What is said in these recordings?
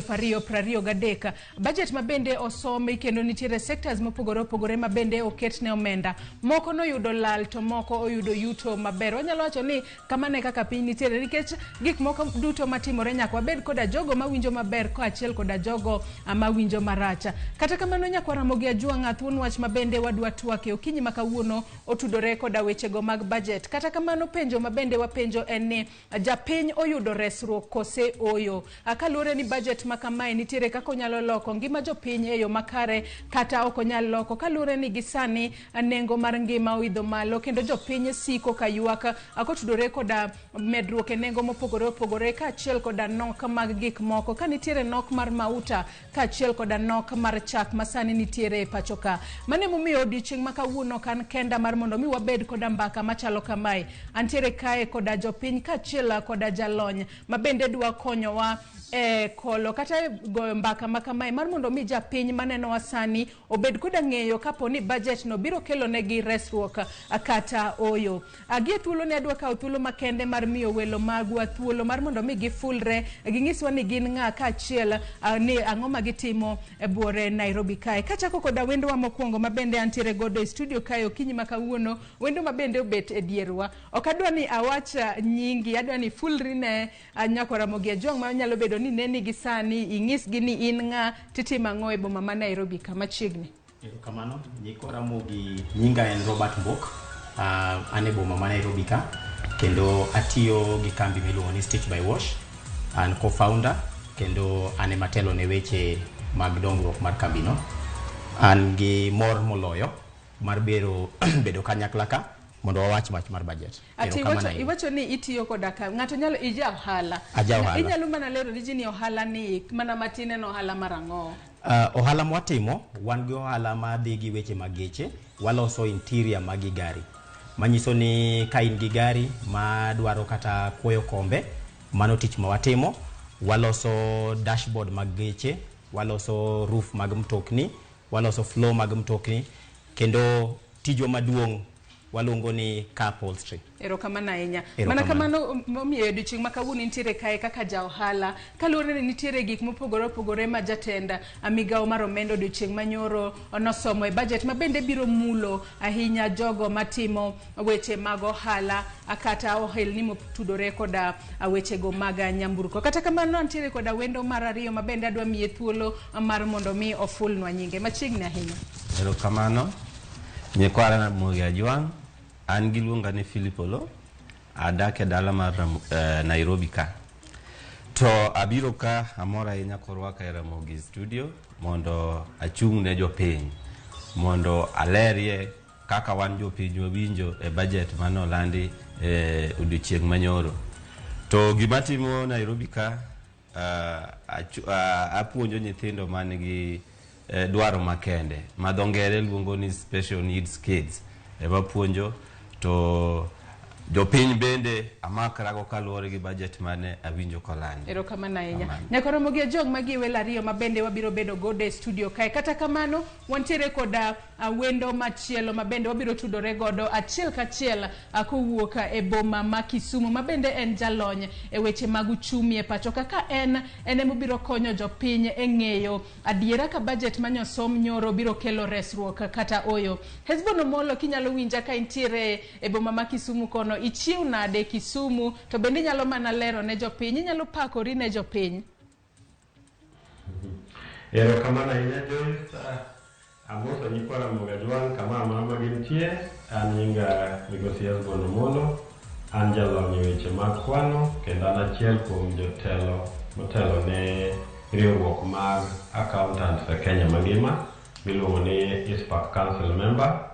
2023. Budget ma bende osomi kendo nitiere sectors mopogore opogore ma bende oket ne omenda. Moko noyudo lal to moko oyudo yuto maber. Wanyalo wacho ni kamano e kaka piny nitiere nikech gik moko duto matimore nyaka wabed koda jogo mawinjo maber kaachiel koda jogo mawinjo marach. Kata kamano nyakwa Ramogi Ajwang' thuon wach ma bende wadwa twak e okinyi ma kawuono otudore koda wechego mag budget. Kata kamano penjo ma bende wapenjo en ni japiny oyudo resruok kose oyo. Kaluwore ni budget ma kamae nitiere kaka onyalo loko ngima jopiny e yo makare kata ok onyal loko kaluwore ni gisani nengo mar ngima oidho malo kendo jopiny siko ka ywak kotudore koda medruok e nengo mopogore opogore kaachiel koda nok mag gik moko ka nitiere nok mar mauta kaachiel koda nok mar chak masani nitiere e pacho ka. Mano emomiyo odiochieng' ma kawuono ok an kenda mar mondo mi wabed koda mbaka machalo kamae. Antiere kae koda jopiny kaachiel koda jalony ma bende dwa konyowa e kolo kata e goyo mbaka ma kamae mar mondo mi japiny manenowa sani obed koda ng'eyo kapo ni budget no biro kelo negi resruok kata oyo. Gie thuolo ni adwa kawo thuolo makende mar miyo welo magwa thuolo mar mondo mi gifulre ginyiswa ni gin ng'a kaachiel ni ang'o ma gitimo e buore Nairobi kae. Kachako koda wendowa mokwongo ma bende antiere godo e studio kae okinyi ma kawuono, wendo ma bende obet e dierwa. Ok adwa ni awach nyingi, adwa ni ifulri ne nyakwa Ramogi Ajwang' ma nyalo bedo ni neni gi sani, ing'isgi ni in ng'a titimo ang'o e boma ma Nairobi ka machiegni. Erokamano, nyikwa Ramogi, nyinga en Robert Mbok, an e boma ma Nairobi ka, kendo atiyo gi kambi miluongo ni Stitch by Wash. An co-founder kendo an ema atelo ne weche mag dongruok mar kambino. An gi mor moloyo mar bero bedo kanyakla ka mondo wawach wach mar budget. Ati Erokamano iwacho, ahinya. iwacho ni itiyo koda ka ng'ato nyalo ija ohala. Aja ohala. Inyalo mana lero ne ji ni ohala ni mana matin en ohala mar ang'o? Ohala mwatimo, wan gi ohala madhi gi weche mag geche, waloso interior mag gari. Manyiso ni ka in gi gari madwaro kata kuoyo kombe, mano tich ma watimo. Waloso dashboard mag geche, waloso roof mag mtokni, waloso floor mag mtokni, kendo tijwa maduong' waluongo ni car upholstery. Erokamano ahinya. Erokamano. Mana kamano momiyo odiochieng' ma kawuono intiere kae kaka ja ohala, kaluwore ni nitiere gik mopogore opogore ma jatend migawo mar omenda odiochieng' manyoro nosomo e budget ma bende biro mulo ahinya jogo matimo weche mag ohala kata ohelni motudore koda wechego mag nyamburko. Kata kamano antiere koda wendo mar ariyo ma bende adwa miye thuolo mar mondo mi ofulnwa nyinge machiegni ahinya. Erokamano. Nyikwa Ramogi Ajwang', an giluonga ni Philip Olo, adak e dala mar Nairobi ka. To abiro ka amor ahinya korwaka e Ramogi studio mondo achung' ne jopiny, mondo alerie kaka wan jopiny wawinjo e budget mane olandi e odiochieng' manyoro. To gima timo Nairobi ka, apuonjo nyithindo man gi dwaro makende ma dho ngere luongo ni special needs kids ema puonjo. To jopiny bende amakrago kaluwore gi budget mane awinjo kolandi. Erokamano ahinya. Kamano. Nyaka Ramogi Ajwang' magi e welo ariyo ma bende wabiro bedo godo e studio kae. Kata kamano wantiere koda wendo machielo ma bende wabiro tudore godo achiel kachiel kowuok e boma ma Kisumu ma bende en jalony e weche mag uchumi e pacho kaka en ema obiro konyo jopiny e ng'eyo adiera ka budget manyosom nyoro biro kelo resruok kata oyo. Hesbon Omolo, kinyalo winja ka intiere e boma ma Kisumu kono, ichiew nade Kisumu to bende inyalo mana lero ne jopiny, inyalo pakori ne jopiny? Erokamano ahinya Joyce. Amoso nyikwa Ramogi Ajwang' kamoro amora ma gintie. An nyinga Migosi Hesbon Omolo, an jalony e weche mag kwano kendo an achiel kuom jotelo motelo ne riwruok mag accountants e Kenya mangima miluongo ni ICPAK Council member.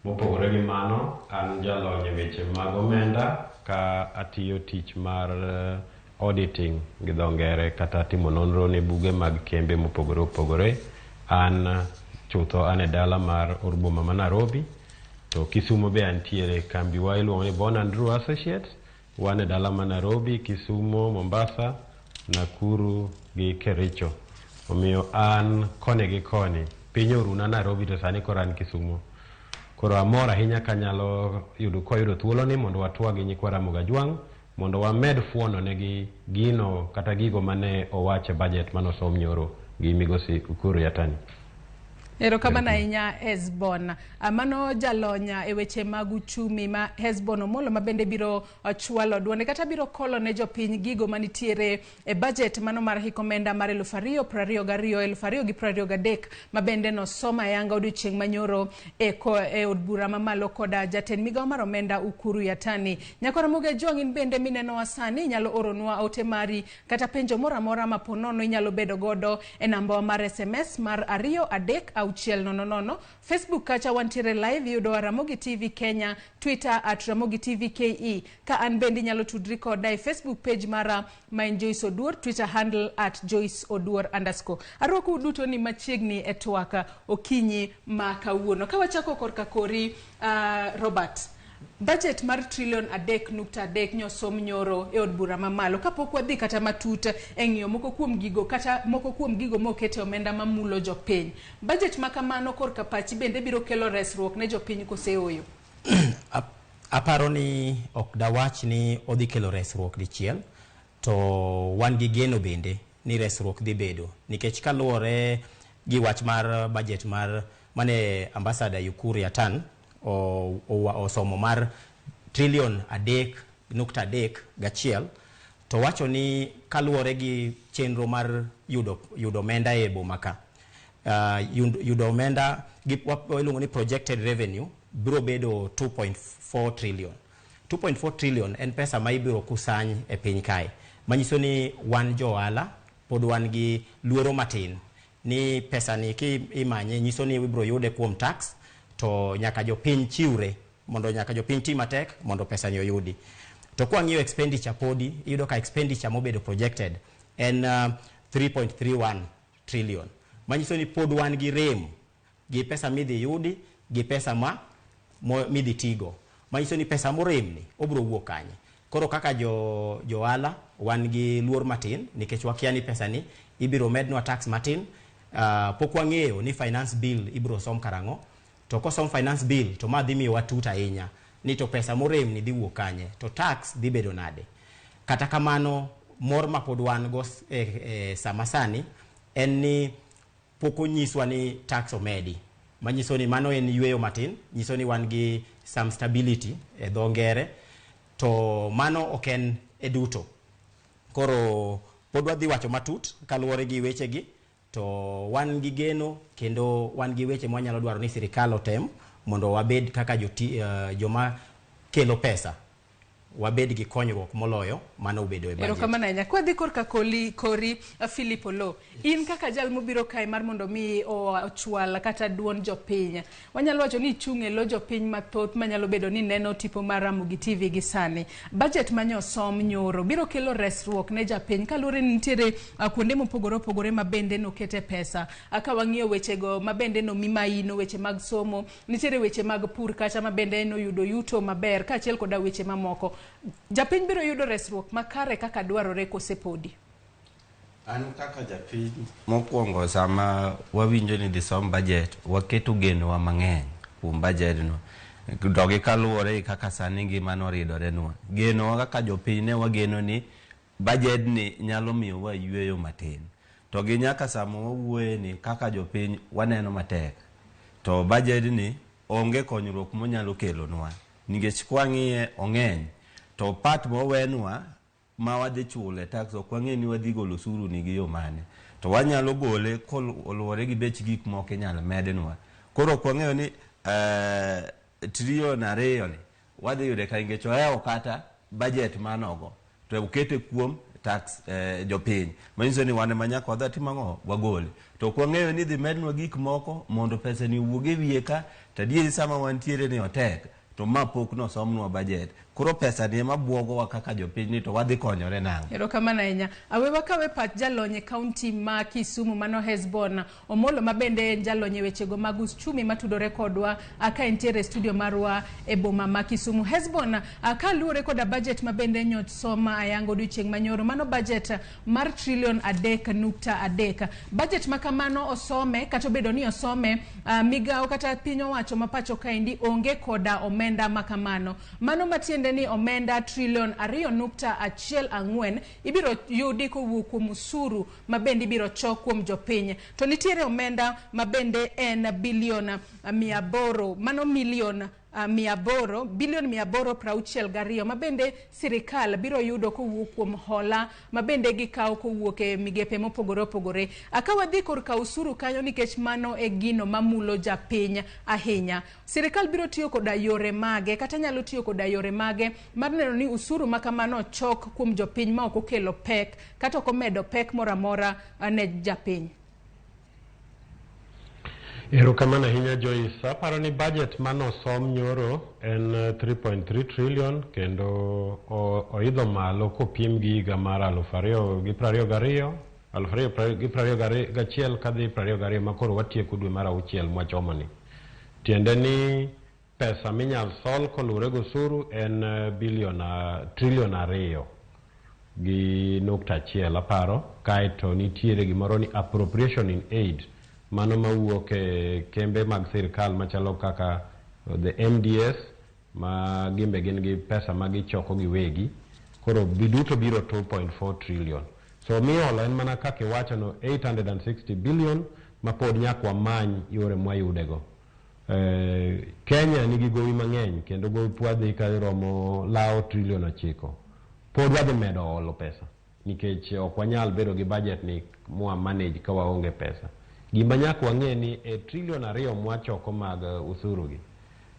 Mopogore gi mano, an jalony e weche mag omenda ka atiyo tich mar auditing gi dho ngere kata timo nonro ne buge mag kembe mopogore opogore. An chutho an e dala mar or boma ma Nairobi, to Kisumu be antiere. Kambiwa iluongo ni Bon and Drew Associates. Wan e dala ma Nairobi, Kisumu, Mombasa, Nakuru gi Kericho. Omiyo an koni gi koni, piny oruna Nairobi to sani koro an Kisumu. Koro amor ahinya kanyalo yudo kwayudo thuolo ni mondo watwag gi nyikwa Ramogi Ajwang' Mondo wamed fuono negi gino kata gigo mane owach e budget manosom nyoro gi migosi Ukur Yatani. Erokamano ahinya Hesbon. Mano jalony e weche mag uchumi ma Hesbon Omolo ma bende biro chwalo duonde kata biro kolo ne jopiny gigo manitiere e budget mano mar hik omenda mar 2022 2023 ma bende nosom ayanga odiochieng' manyoro e od bura mamalo koda jatend migawo mar omenda Ukuru Yatani. Nyakora Ramogi Ajwang' in bende minenowa sani inyalo oronwa ote mari kata penjo moro amora ma po nono inyalo bedo godo e nambawa mar SMS mar 23600. Facebook kacha wantiere live, iyudowa Ramogi TV Kenya, Twitter at Ramogi TV KE. Ka an bende inyalo tudri koda e Facebook page mara ma en Joyce Oduor, Twitter handle at Joyce Oduor underscore. Arwakou duto ni machiegni e twak okinyi ma kawuono. Ka wachako korka kori, Robert, budget mar trilion 3.3 nyosom nyoro e od bura mamalo. Kapok wadhi kata matut e ng'iyo moko kuom gigo kata moko kuom gigo mokete omenda mamulo jopiny, budget ma kamano korka pachi bende biro kelo resruok ne jopiny kose oyo? Aparo ni ok dawach ni odhi kelo resruok dichiel, to wan gi geno bende ni resruok dhi bedo nikech kaluwore gi wach mar budget mar mane ambassador Ukur Yatani osomo mar trilion 3.31, to wacho ni kaluwore gi chenro mar yudo omenda e boma ka, yudo omenda gi iluongo ni projected revenue biro bedo 2.4 trillion. 2.4 trillion en pesa ma ibiro kusany e piny kae, manyiso ni wan jo ohala pod wan gi luoro matin ni pesa ni ki imanye nyiso ni ibiro yude kuom tax, to nyaka jopiny chiwre mondo nyaka jopiny ti matek mondo pesa ni oyudi. To kwang'iyo expenditure, podi iyudo ka expenditure mobedo projected en 3.31 trillion, manyiso ni pod wan gi rem gi pesa midhi yudi gi pesa ma midhi tigo, manyiso ni pesa morem ni obiro wuok kanye. Koro kaka jo ohala wan gi luor matin nikech wakia ni pesa ni ibiro mednwa tax matin. Pok wang'eyo ni finance bill ibiro som karang'o, to kosom finance bill to ma dhi miyowa tut ahinya ni to pesa morem ni dhi wuok kanye, to tax dhi bedo nade. Kata kamano, mor ma pod wan go sama sani en ni pok onyiswa ni tax omedi, manyiso ni mano en yweyo matin, nyiso ni wan gi some stability e dho ngere, to mano ok en e duto. Koro pod wadhi wacho matut kaluwore gi wechegi, to wan gi geno kendo wan gi weche mwanyalo dwaro ni sirikal otem mondo wabed kaka joma kelo pesa, wabed gi konyruok moloyo mano obedo e budget. Erokamano ahinya. Kwadhi korka kori Philip Oloo, in kaka jal mobiro kae mar mondo mi ochwal kata duond jopiny, wanyalo wacho ni ichung' e lo jopiny mathoth manyalo bedo ni neno tipo mar Ramogi TV gi sani. Budget manyosom nyoro biro kelo resruok ne japiny kaluwore ni nitiere kuonde mopogore opogore ma bende nokete pesa. Ka wang'iyo wechego ma bende nomi maino, weche mag somo, nitiere weche mag pur kacha ma bende noyudo yuto maber kaachiel koda weche mamoko. Japiny biro yudo resruok makare kaka dwarore kose podi? An kaka japiny, mokwongo sama wawinjo ni dhi som budget, waketo genowa mang'eny kuom budget no. To gi kaluwore gi kaka sani ngima noridorenwa. Genowa kaka jopiny ne wageno ni budget ni nyalo miyowa yueyo matin. To gi nyaka sama wawuoye ni kaka jopiny waneno matek. To budget ni onge konyruok monyalo kelonwa. Nikech kwang'iye ong'eny, to part mowenwa ma wadhi chule tax ok wang'e ni wadhi golo osuru ni gi yo mane. To wanyalo gole koluwore gi bech gik moko inyalo mednwa. Koro ok wang'eyo ni trilion 2 ni wadhi yude kanye nikech ohewo kata budget manogo to okete kuom tax jopiny. Manyiso ni wan ema nyaka wadhi tim ang'o? Wagole. To ok wang'eyo ni idhi mednwa gik moko mondo pesa ni owuog e wiye ka, to adieri sama wantiere ni otek, to ma pok nosomnwa budget. Koro pesa ni ema buogowa kaka jopiny ni to wadhi konyore nang'o? Erokamano ahinya. Awe wakawe pach jalony e kaunti ma Kisumu mano Hesbon Omolo ma bende en jalony e wechego mag uchumi matudore kodwa ka entiere e studio marwa e boma ma Kisumu. Hesbon, kaluwore koda budget ma bende nyosom ayanga odiochieng' manyoro, mano budget mar trilion 3.3. Budget ma kamano osome kata obedo ni osome, migawo kata piny owacho ma pacho kaendi onge koda omenda ma kamano. Mano matiende Matiende ni omenda trilion 2.14 ibiro yudi kowuok kuom usuru ma bende ibiro chok kuom jopiny. To nitiere omenda ma bende en bilion 800, mano milion 800, bilion 862 ma bende sirikal biro yudo kowuok kuom hola ma bende gikawo kowuok e migepe mopogore opogore. Ka wadhi korka usuru kanyo, nikech mano e gino mamulo japiny ahinya, sirikal biro tiyo koda yore mage kata nyalo tiyo koda yore mage mar neno ni usuru ma kamano ochok kuom jopiny ma ok okelo pek kata ok omedo pek moro amora ne japiny? Erokamano ahinya, Joyce. Aparo ni budget manosom nyoro en 3.3 trillion kendo oidho malo kopim gi higa mar 2022, 2021 kadhi 22 ma koro watieko dwe mar auchiel mwachomoni. Tiende ni pesa minyal sol koluwore gi osuru en bilion, trilion 2.1 aparo. Kaeto nitiere gimoro ni appropriation in aid, mano mawuok e kembe mag sirikal machalo kaka the MDS, ma gimbe gin gi pesa ma gichoko giwegi. Koro duto biro 2.4 trillion. So miolo en mana kaka iwacho no, 860 billion ma pod nyaka wamany yore mwayudego. Kenya nigi gowi mang'eny kendo gopwa dhi ka romo lawo trilion 9. Pod wadhi medo olo pesa nikech ok wanyal bedo gi budget ni mwa manage ka waonge pesa. Gima nyaka wang'e ni e trilion 2 mwachoko mag usuru gi,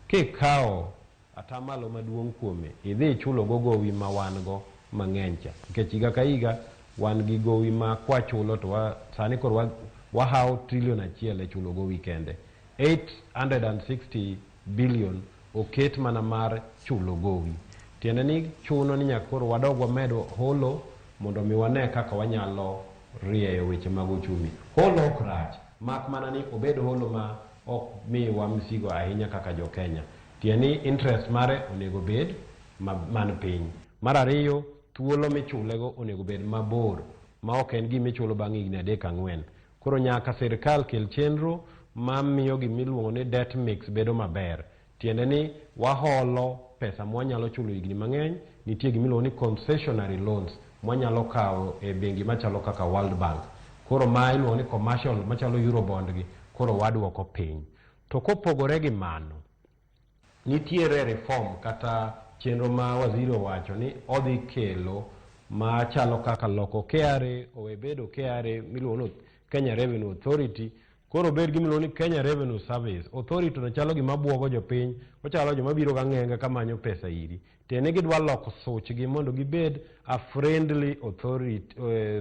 kikawo atamalo maduong' kuome idhi ichulo go gowi ma wan go mang'eny cha, nikech higa ka higa wan gi gowi ma kwachulo to sani koro wahawo trilion 1 e chulo gowi kende. 860 billion oket mana mar chulo gowi. Tiende ni chuno ni nyaka koro wadog wamed holo mondo mi wane kaka wanyalo rieyo weche mag uchumi. Holo ok rach, mak mana ni obed holo ma ok miwa msigo ahinya kaka jo Kenya. Tiende ni interest mare onego bed man piny. Mar ariyo, thuolo michulego onego bed mabor ma ok en gima ichulo bang' higni 3 4. Koro nyaka sirikal kel chenro mamiyo gimiluongo ni debt mix bedo maber. Tiende ni waholo pesa mwanyalo chulo higni mang'eny. Nitie gimiluongo ni concessionary loans mwanyalo kawo e bengi machalo kaka World Bank. Koro ma iluongo ni commercial machalo Eurobond gi koro waduoko piny. To kopogore gi mano, nitiere reform kata chenro ma waziri owacho ni odhi kelo machalo kaka loko KRA owe bedo KRA miluongo ni Kenya Revenue Authority, koro obed gimiluongo ni Kenya Revenue Service. Authority no chalo gima buogo jopiny, ochalo joma biro gang'enga kamanyo pesa iri. Tiende ni gidwa loko suchgi mondo gibed a friendly authority,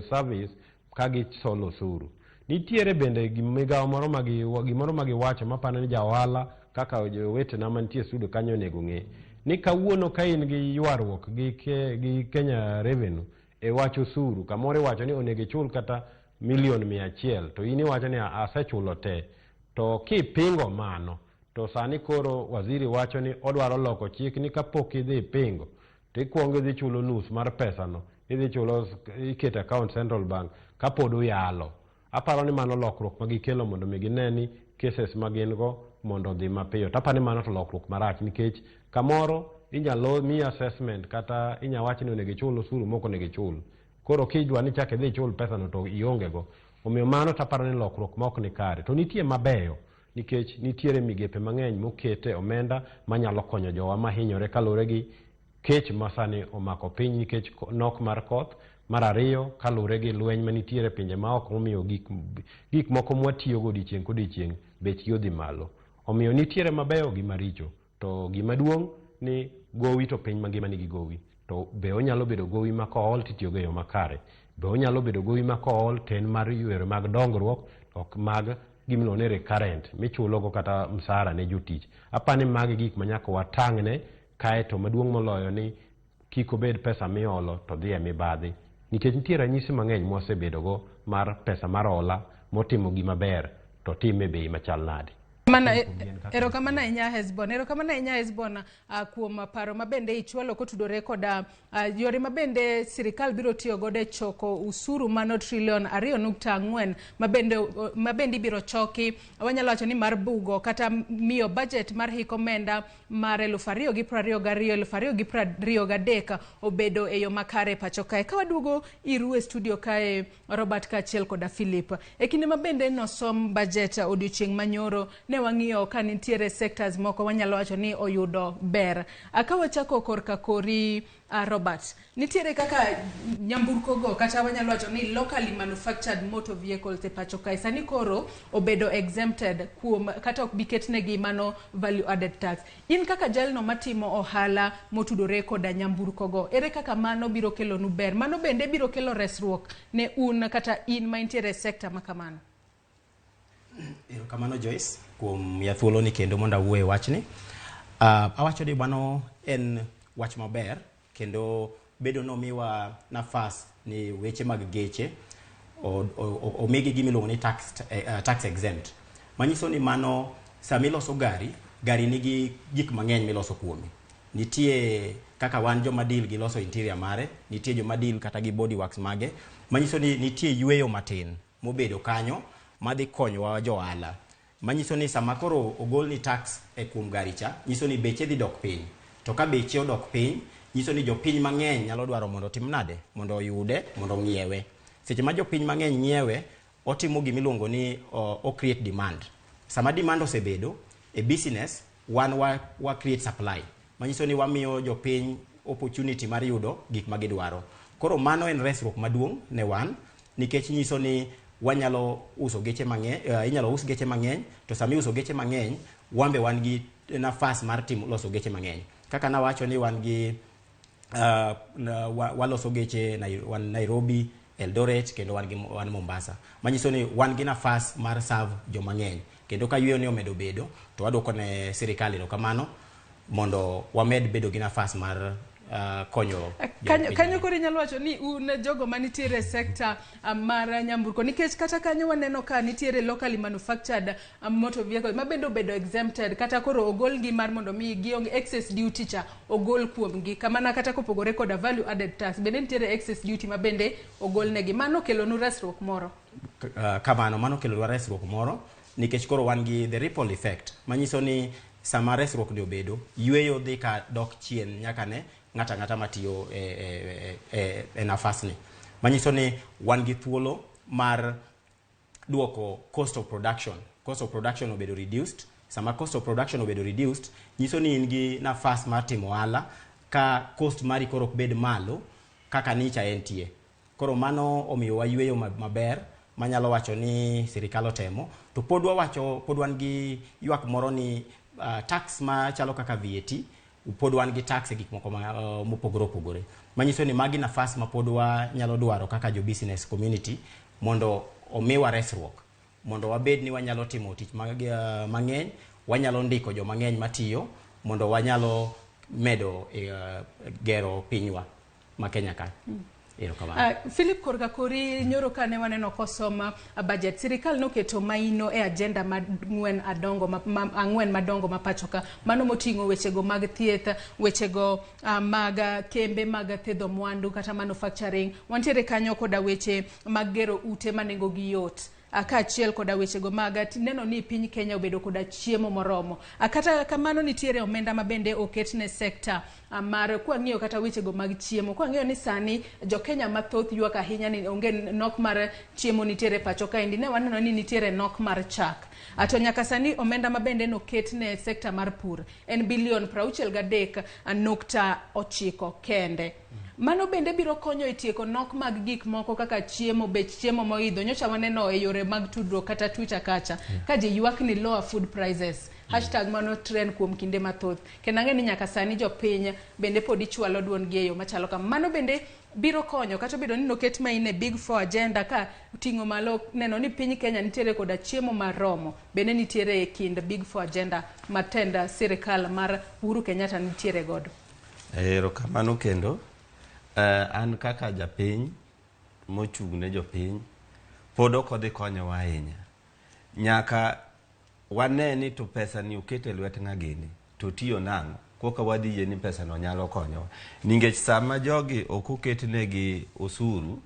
service ka gisolo osuru. Nitiere bende migawo moro ma gimoro ma giwacho mapano ni ja ohala kaka jowetena mantie e studio kanyo onego ng'e ni kawuono ka in gi ywaruok gi Kenya Revenue e wach osuru, kamoro iwacho ni onego ichul kata milion 100 to in iwacho ni asechulo te, to kipingo mano to sani koro waziri wacho ni odwaro loko chik ni kapok idhi pingo to ikuongo idhi chulo nus mar pesano, idhi chulo iketo account Central Bank kapod uyalo. Aparo ni mano lokruok ma gikelo mondo mi gine ni cases ma gin go mondo odhi mapiyo. To aparo ni mano to lokruok marach, nikech kamoro inyalo miyi assessment kata inya wach ni onego ichul osuru mok onego ichul. Koro kidwa ni chak idhi ichul pesano to ionge go. Omiyo mano to aparo ni lokruok ma ok ni kare. To nitie mabeyo, nikech nitiere migepe mang'eny mokete omenda manyalo konyo jowa mahinyore kaluwore gi kech ma sani omako piny nikech nok mar koth. Mar ariyo, kaluwore gi lweny manitiere pinje maoko momiyo gik moko mwatiyogo odiechieng' kodiechieng' bechgi odhi malo. Omiyo nitiere mabeyo gi maricho. To gima duong' ni gowi to piny mangima nigi gowi. To be onyalo bedo gowi ma kool titiyogo e yo makare. Be onyalo bedo gowi ma kool to en mar yore mag dongruok, ok mag gimiluongo ni recurrent michulogo kata msara ne jotich. Apani magi gik ma nyaka watang'ne, kaeto maduong' moloyo ni kik obed pesa miolo to dhi e mibadhi. Nikech nitie ranyisi mang'eny mwasebedogo mar pesa mar hola motimo gima ber to time e bei machal nade. Mana Kuom yien kaka erokamano ahinya Hesbon, erokamano ahinya Hesbon kuom paro mabende ichwalo kotudore koda yore mabende sirikal biro tiyo godo e choko usuru mano trilion 2.4 mabende ibiro choki, wanyalo wacho ni mar bugo kata miyo budget mar hik omenda mar 2022 2023 obedo e yo makare pacho kae. Ka waduogo iru e studio kae, Robert kaachiel koda Philip, e kinde mabende nosom budget odiochieng' manyoro, ne wang'iyo ka nitiere sectors moko wanyalo wacho ni oyudo ber. Ka wachako korka kori, Robert, nitiere kaka nyamburko go kata wanyalo wacho ni locally manufactured motor vehicles e pacho kae sani koro obedo exempted kuom kata ok bi ketnegi mano value added tax. In kaka jalno matimo ohala motudore koda nyamburko go, ere kaka mano biro kelonu ber? Mano bende biro kelo resruok ne un kata in ma intiere e sector ma kamano? Erokamano Joyce kuom miya thuolo ni kendo mondo awuo e wachni. Awacho ni mano en wach maber kendo bedo nomiwa nafas ni weche mag geche omigi gimiluongo ni tax exempt. Manyiso ni mano samiloso gari, gari nigi gik mang'eny miloso kuome. Nitie kaka wan joma deal gi loso interior mare, nitie joma deal kata gi body works mage, manyiso ni nitie yweyo matin mobedo kanyo madhi konyowa jo ohala. Manyiso ni sama koro ogolni tax e kuom gari cha, nyiso ni beche dhi dok piny. To ka beche odok piny, nyiso ni jopiny mang'eny nyalo dwaro mondo otim nade? Mondo oyude, mondo ong'iewe. Seche ma jopiny mang'eny ng'iewe, otimo gimiluongo ni o create demand. Sama demand osebedo e business, wan wa create supply. Manyiso ni wamiyo jopiny opportunity mar yudo gik ma gidwaro. Koro mano en resruok maduong' ne wan, nikech nyiso ni wanyalo uso geche mang'eny, inyalo us geche mang'eny, to sama iuso geche mang'eny, wan be wan gi nafas mar timo loso geche mang'eny. Kaka nawacho ni wan gi waloso geche wan Nairobi, Eldoret kendo wan gi wan Mombasa. Manyiso ni wan gi nafas mar serve joma ng'eny. Kendo ka yweyo ni omedo bedo, to waduoko ne sirikal erokamano mondo wamed bedo gi nafas mar konyo Kanyo, kanyo koro inyalo wacho ni un jogo manitiere e sector mar nyamburko, nikech kata kanyo waneno ka nitiere locally manufactured motor vehicle ma bende obedo exempted, kata koro ogolgi mar mondo mi gionge excess duty cha ogol kuomgi kamana, kata kopogore koda value added tax bende nitiere excess duty ma bende ogolnegi. Mano okelonu resruok moro? Kamano mano okelonwa resruok moro nikech koro wan gi the ripple effect manyiso ni sama resruok ni obedo, yweyo dhi ka dok chien nyaka ne ng'ato ang'ata matiyo e nafas ni. Manyiso ni wan gi thuolo mar duoko cost of production. Cost of production obedo reduced. Sama cost of production obedo reduced, nyiso ni in gi nafas mar timo ohala ka cost mari koro ok bed malo kaka nicha entie. Koro mano omiyo wayweyo maber manyalo wacho ni sirikal otemo. To pod wawacho, pod wan gi ywak moro ni tax machalo kaka VAT, pod wan gi tax e gik moko mopogore opogore. Manyiso ni magi nafas ma pod wanyalo dwaro kaka jo business community mondo omiwa resruok. Mondo wabed ni wanyalo timo tich mang'eny, wanyalo ndiko joma ng'eny matiyo, mondo wanyalo medo gero pinywa ma Kenya ka. Erokamano. Philip, korka kori, nyoro kane waneno kosoma budget, sirikal noketo maino e agenda mang'wen adongo ang'wen madongo ma pacho ka, mano moting'o wechego mag thieth, wechego mag kembe mag thedho mwandu kata manufacturing, wantiere kanyo koda weche mag gero ute ma nengo gi yot, kaachiel koda wechego mag neno ni piny Kenya obedo koda chiemo moromo. Kata kamano nitiere omenda ma bende oket ne sekta mar kwang'iyo kata wechego mag chiemo, kwang'iyo ni sani jo Kenya mathoth ywak ahinya ni onge nok mar chiemo nitiere pacho kaendi, ne waneno ni nitiere nok mar chak. To nyaka sani omenda ma bende noket ne sekta mar pur en bilion 63.9 kende. Mano bende biro konyo e tieko nok mag gik moko kaka chiemo, bech chiemo moidho. Nyocha waneno e yore mag tudruok kata Twitter kacha ka ji ywak ni lower food prices. Hashtag mano trend kuom kinde mathoth. Kendo ang'e ni nyaka sani jopiny bende pod ichwalo duondgi e yo machalo kama. Mano bende biro konyo kata obedo ni noket main e big four agenda ka ting'o malo neno ni piny Kenya nitiere koda chiemo maromo. Bende nitiere e kind big four agenda ma tend sirikal mar Uhuru Kenyatta nitiere godo. Erokamano kendo. An kaka japiny mochung' ne jopiny, pod ok odhi konyowa ahinya. Nyaka wane ni to pesa ni oket e lwet ng'a gini to tiyo nang'o koka wadhi yie ni pesa no nyalo konyowa. Nikech sama jogi ok oketnegi osuru,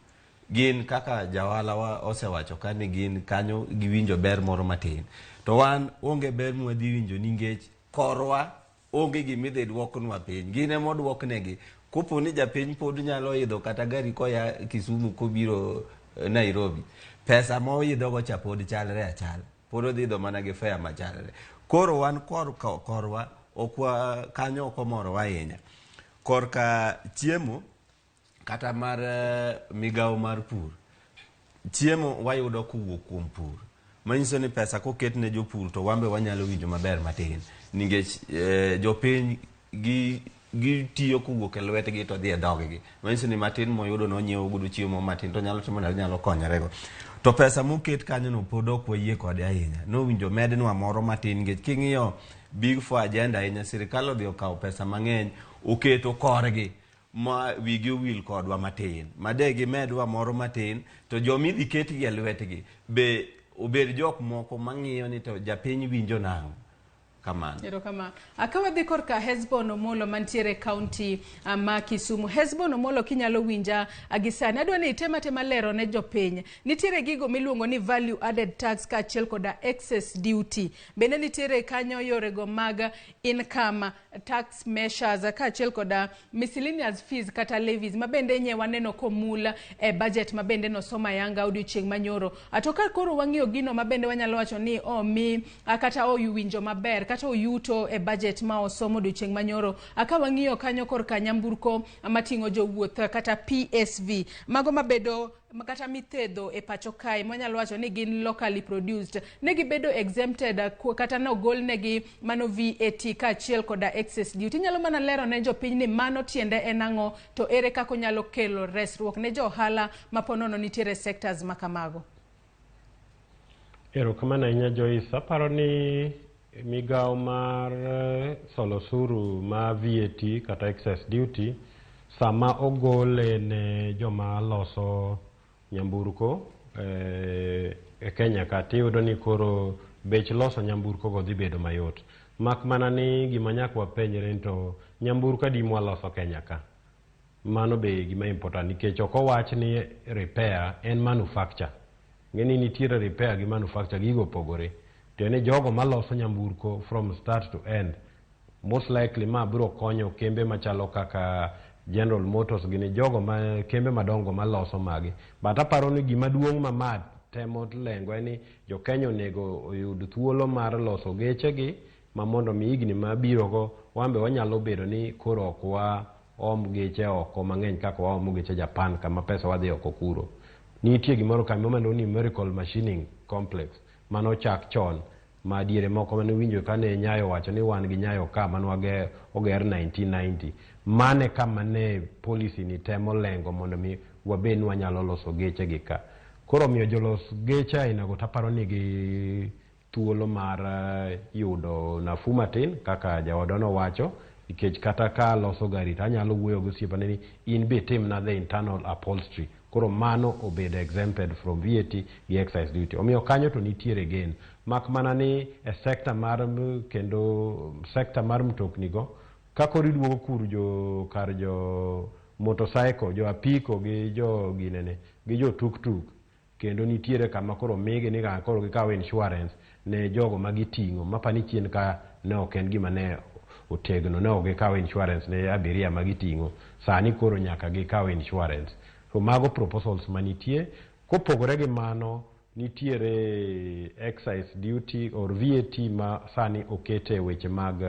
gin kaka jawala wa osewacho ka ni gin kanyo giwinjo ber moro matin. To wan onge ber mwadhi winjo nikech korwa onge gimidhi duoknwa piny. Gin ema oduoknegi. Kopo ni japiny pod nyalo idho kata gari koya Kisumu kobiro Nairobi, pesa moidhogo cha pod chalre achala. Pod odhi idho mana gi fare machalre. Koro wan korwa okwa kanyo ok omorowa ahinya. Korka chiemo kata mar migawo mar pur, chiemo wayudo kowuok kuom pur. Manyiso ni pesa koket ne jopur to wan be wanyalo winjo maber matin. Nikech jopiny gitiyo kowuok e lwetgi to dhi e dhoggi. Manyiso ni matin moyudo nonyiewo godo chiemo matin to nyalo timo nade, nyalo konyorego. To pesa moket kanyo no pod ok wayie kode ahinya. Nowinjo mednwa moro matin nikech king'iyo Big Four agenda ahinya, sirikal odhi okawo pesa mang'eny oketo korgi ma wigi owil kodwa matin. Ma de gimedwa moro matin to jomidhi ketgi e lwetgi be obed jok moko mang'iyo ni to japiny winjo nang'o. Kamano. Erokamano. Ka wadhi korka Hesbon Omolo mantiere kaunti ma Kisumu. Hesbon Omolo, kinyalo winja gi sani, adwa ni item atema lero ne jopiny. Nitiere gigo miluongo ni value added tax kaachiel koda excess duty. Bende nitiere kanyo yorego mag income tax measures kaachiel koda miscellaneous fees kata levies ma bende nye waneno komul e budget ma bende nosoma yanga odiochieng' manyoro. To ka koro wang'iyo gino ma bende wanyalo wacho ni omi kata owinjo maber kata oyuto e budget ma osom odiochieng' manyoro, ka wang'iyo kanyo korka nyamburko mating'o jowuoth kata PSV, mago mabedo kata mithedho e pacho kae mwanyalo wacho ni gin locally produced, ne gibedo exempted kata nogolnegi mano VAT kaachiel koda excess duty. Inyalo mana lero ne jopiny ni mano tiende en ang'o to ere kaka onyalo kelo resruok ne jo ohala ma ponono nitiere sectors ma kamago? Erokamano ahinya, Joyce. Aparo ni migawo mar solo osuru ma VAT kata excess duty sama ogole ne joma loso nyamburko e Kenya ka, tiyudo ni koro bech loso nyamburko go dhi bedo mayot. Mak mana ni gima nyaka wapenjre ni to nyamburko adi mwaloso Kenya ka? Mano be gima important nikech ok owach ni repair en manufacture. Ng'eni nitiere repair gi manufacture, gigo opogore. Tiende ni jogo maloso nyamburko from start to end, most likely ma biro konyo kembe machalo kaka General Motors gini, jogo ma kembe madongo maloso magi. But aparo ni gima duong' ma ma temo lengo en ni jo Kenya onego oyud thuolo mar loso gechegi ma mondo mi higni mabiro go wan be wanyalo bedo ni koro ok wa om geche oko mang'eny kaka waomo geche Japan kama pesa wadhi oko kuro. Nitie gimoro kama iluongo ni numerical machining complex manochak chon ma diere moko mane winjo kane Nyayo owacho ni wan gi Nyayo ka mane oger 1990. Mane kama ne policy ni temo lengo mondo mi wabed ni wanyalo loso geche gi ka. Koro omiyo jolos geche ainago taparo ni gi thuolo mar yudo nafuu matin kaka jaodwa nowacho, nikech kata ka aloso gari to anyalo wuoyo gi osiepane ni in be timna the internal upholstery. Koro mano obedo exempted from VAT gi excise duty. Omiyo kanyo to nitiere gain. Mak mana ni e sector mar kendo sector mar mtokni go, ka koro iduogo kur jo kar jo motorcycle, jo apiko gi jo ginene gi jo tuktuk, kendo nitiere kama koro migi ni koro gikaw insurance ne jogo ma giting'o. Mapani chien ka ne ok en gima ne otegno, ne ok gikaw insurance ne abiria ma giting'o. Sani koro nyaka gikaw insurance. So mago proposals manitie. Kopogore gi mano, nitiere excise duty or VAT ma sani okete weche mag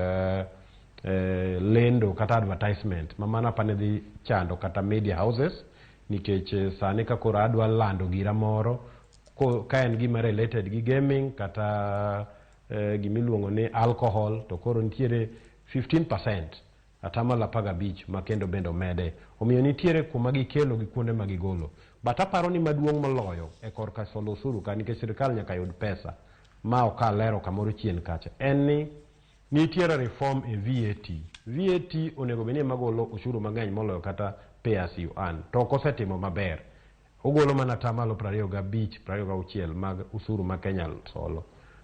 lendo kata advertisement ma mano apani dhi chando kata media houses, nikech sani ka koro adwa lando gira moro ka en gima related gi gaming kata gimiluongo ni alcohol, to koro nitiere 15%, 15%, ma kendo bende omede. Omiyo nitiere kuma gikelo gi kuonde ma gigolo. But aparo ni maduong' moloyo e korka solo osuru ka, nikech sirikal nyaka yud pesa ma ok alero kamoro chien kacha, en ni nitiere reform e VAT. VAT onego bed ni ema golo ushuru mang'eny moloyo kata pay as you earn, to ok osetimo maber. Ogolo mana 25, 26 mag usuru ma Kenya solo.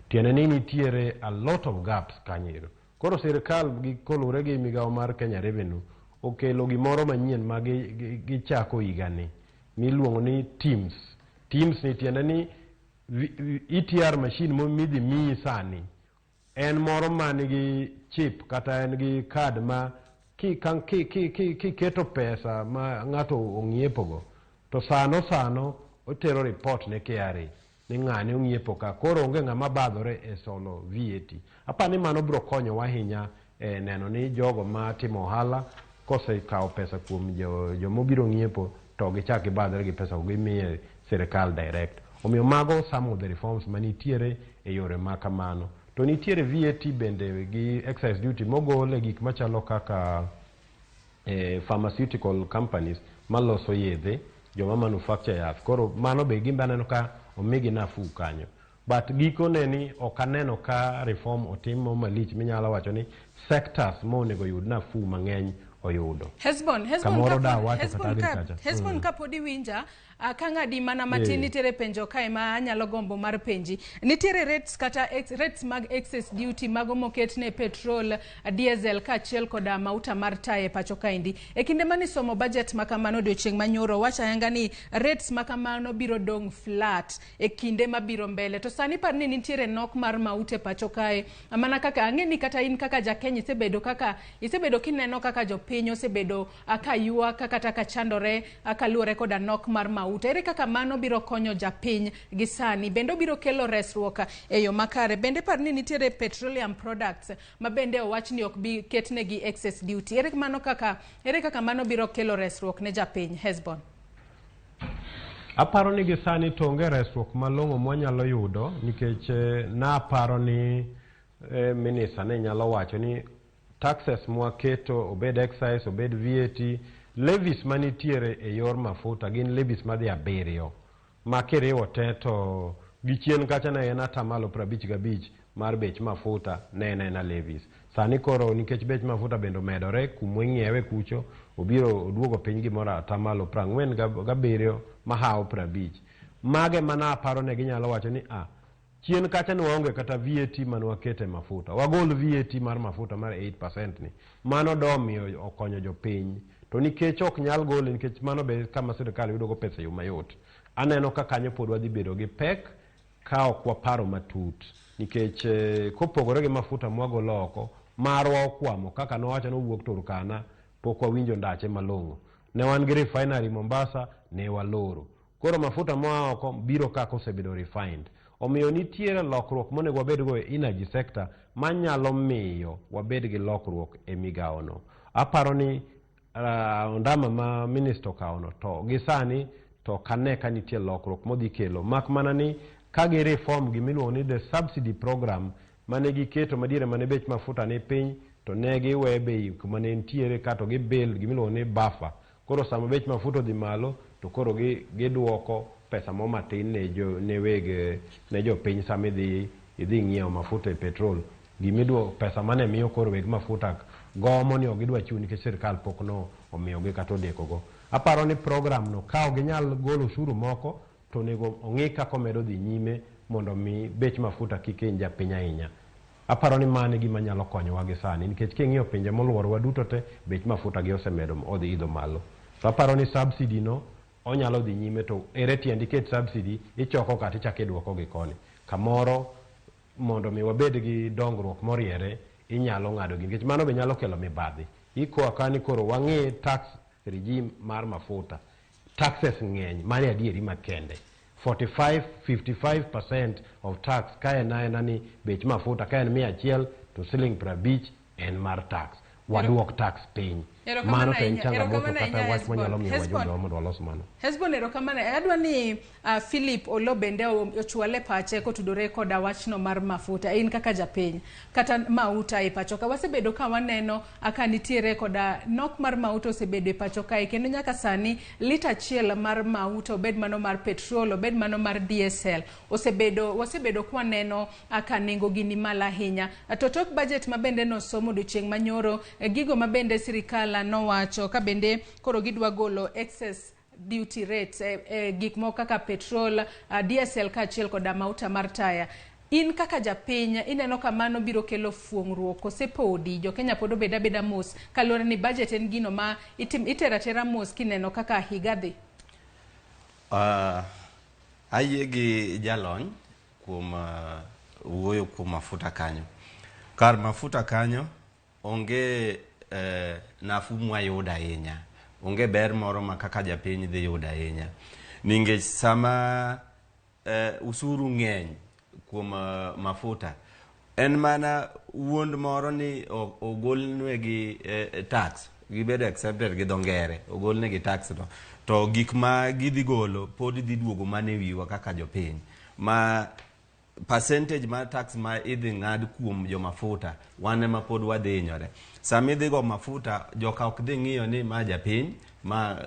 Tiende ni nitiere a lot of gaps kanyo. Koro sirikal gi kolure gi migawo mar Kenya Revenue okelo gimoro manyien ma gichako higani miluongo ni TIMS. TIMS ni tiende ni ETR machine midhi miyi sani en moro man gi chip kata en gi card ma kiketo pesa ma ng'ato ong'iepogo to sano sano otero report ne KRA ni ng'ane ong'iepo ka. Koro onge ng'ama badhore e solo VAT. Apani mano biro konyowa ahinya e neno ni jogo matimo ohala kosekawo pesa kuom jomobiro ng'iepo to gichak gibadhre gi pesa go, gimiye sirikal direct. Omiyo mago some of the reforms manitiere e yore ma kamano. To nitiere VAT bende gi excise duty mogol e gik machalo kaka pharmaceutical companies maloso yedhe, joma manufacture yath. Koro mano be gimbe aneno ka omigi nafuu kanyo. But gikone ni ok aneno ka reform otim malich minyalo wacho ni sectors monego yud nafuu mang'eny oyudo. Hesbon, Hesbon, Kamoro da wacho Hesbon, kata agriculture. Hesbon, kapod iwinja, ka ng'adi mana matin, nitiere penjo kae ma anyalo gombo mar penji. Nitiere rates kata rates mag excess duty mago moket ne petrol, diesel kaachiel koda mauta mar taya e pacho kaendi. E kinde mane isomo budget ma kamano odiochieng' manyoro, wacho ayanga ni rates ma kamano biro dong' flat e kinde mabiro mbele. To sani par ni nitiere nok mar mauta e pacho kae. Mana kaka ang'e ni kata in kaka ja Kenya isebedo kineno kaka jopiny osebedo ka ywak kata ka chandore kaluwore koda nok mar mauta. Ere kaka mano biro konyo japiny gi sani? Bende obiro kelo resruok e yo makare? Bende par ni nitiere petroleum products ma bende owach ni ok bi ketnegi excess duty. Ere kaka mano biro kelo resruok ne japiny? Hesbon. Aparo ni gi sani to onge resruok malong'o mwanyalo yudo nikech naparo ni minister ne nyalo wacho ni taxes mwaketo, obed excise, obed VAT, levies manitiere e yor mafuta gin levies madhi abiriyo ma kiriwo te to gi chien kacha ne en 55% mar bech mafuta ne en aena levies. Sani koro nikech bech mafuta bende omedore kumwing'iewe kucho obiro oduogo piny gimoro 47% mahawo 50. Mage mana aparo ne ginyalo wacho ni a chien kacha ne waonge kata VAT mane wakete mafuta, wagol VAT mar mafuta mar 8% ni mano domiyo okonyo jopiny. To nikech ok nyal gole, nikech mano be kama sirikal yudogo pesa e yo mayot, aneno ka kanyo pod wadhi bedo gi pek ka ok waparo matut nikech kopogore gi mafuta mwagolo oko, marwa okwamo kaka nowacho nowuok Turkana, pok wawinjo ndache malong'o. Ne wan gi refinery Mombasa, ne waloro. Koro mafuta moa oko biro kaka osebedo refined. Omiyo nitiere lokruok monego wabedgo e energy sector manyalo miyo wabed gi lokruok e migawono. Aparo ni ondama ma minister okawono to gi sani to ok ane ka nitie lokruok modhi kelo, mak mana ni ka gi reform gimiluongo ni the subsidy program mane giketo madiere mane bech mafuta ni piny to ne giwe bei kuma ne nitiere kato gi build gimiluongo ni buffer. Koro sama bech mafuta odhi malo to koro giduoko pesa mo matin ne jo ne weg ne jopiny. Sama idhi ng'iewo mafuta e petrol, gimiduoko pesa mane miyo koro weg mafuta gomo ni ok gidwa chiwo nikech sirikal pok no omiyogi kata odekogo. Aparo ni program no ka ok ginyal golo ushuru moko to onego ong'i kaka omedo dhi nyime mondo mi bech mafuta kik hiny japiny ahinya. Aparo ni mano e gima nyalo konyowa gi sani nikech king'iyo pinje moluorowa duto te, bech mafuta gi osemedo odhi idho malo. To aparo ni subsidy no onyalo dhi nyime. To ere tiend iket subsidy, ichoko ka tichako iduoko gi koni kamoro mondo mi wabed gi dongruok moriere? Inyalo ng'ado gi nikech mano be nyalo kelo mibadhi. Iko aka ni koro wang'i tax regime mar mafuta, taxes ng'eny. Mano e adieri makende. 45 55% of tax ka en aena ni bech mafuta ka en 100 to siling 50 en mar tax. Waduok tax piny. Erokamano Mano to en ahinya, changamoto erokamano kata ahinya, wach manyalo Hesbon. miyo Hesbon. wajumbe mondo walos mano. Hesbon, erokamano. Adwa ni Philip Olo bende ochwale pache kotudore koda wachno mar mafuta. In kaka japiny, kata mauta e pacho ka, wasebedo ka waneno ka nitiere koda nok mar mauta osebedo e pacho kae, kendo nyaka sani lita achiel mar mauta, obed mano mar petrol, obed mano mar diesel, osebedo kwaneno ka nengo gi ni malo ahinya. To tok budget ma bende nosom odiochieng' manyoro, gigo ma bende sirikal nowacho ka bende koro gidwa golo excess duty rates e gik moko kaka petrol, diesel kaachiel koda mauta mar taya. In kaka japiny ineno ka mano biro kelo fuong'ruok kose podi jo Kenya pod obed abeda mos kaluwore ni budget en gino ma itero atera mos kineno kaka higa dhi? Ayie gi jalony kuom wuoyo kuom mafuta kanyo. Kar mafuta kanyo onge nafuu mwayudo ahinya. Onge ber moro ma kaka japiny dhi yudo ahinya. Nikech sama usuru ng'eny kuom mafuta, en mana wuond moro ni ogolnegi tax, gibedo exempted gi dho ngere, ogolnegi tax no. To gik ma gidhi golo pod dhi duogo mana e wiwa kaka jopiny. Ma percentage mar tax ma idhi ng'ad kuom jo mafuta, wan ema pod wadhi hinyore. Sama idhi go mafuta, joka ok dhi ng'iyo ni ma japiny, ma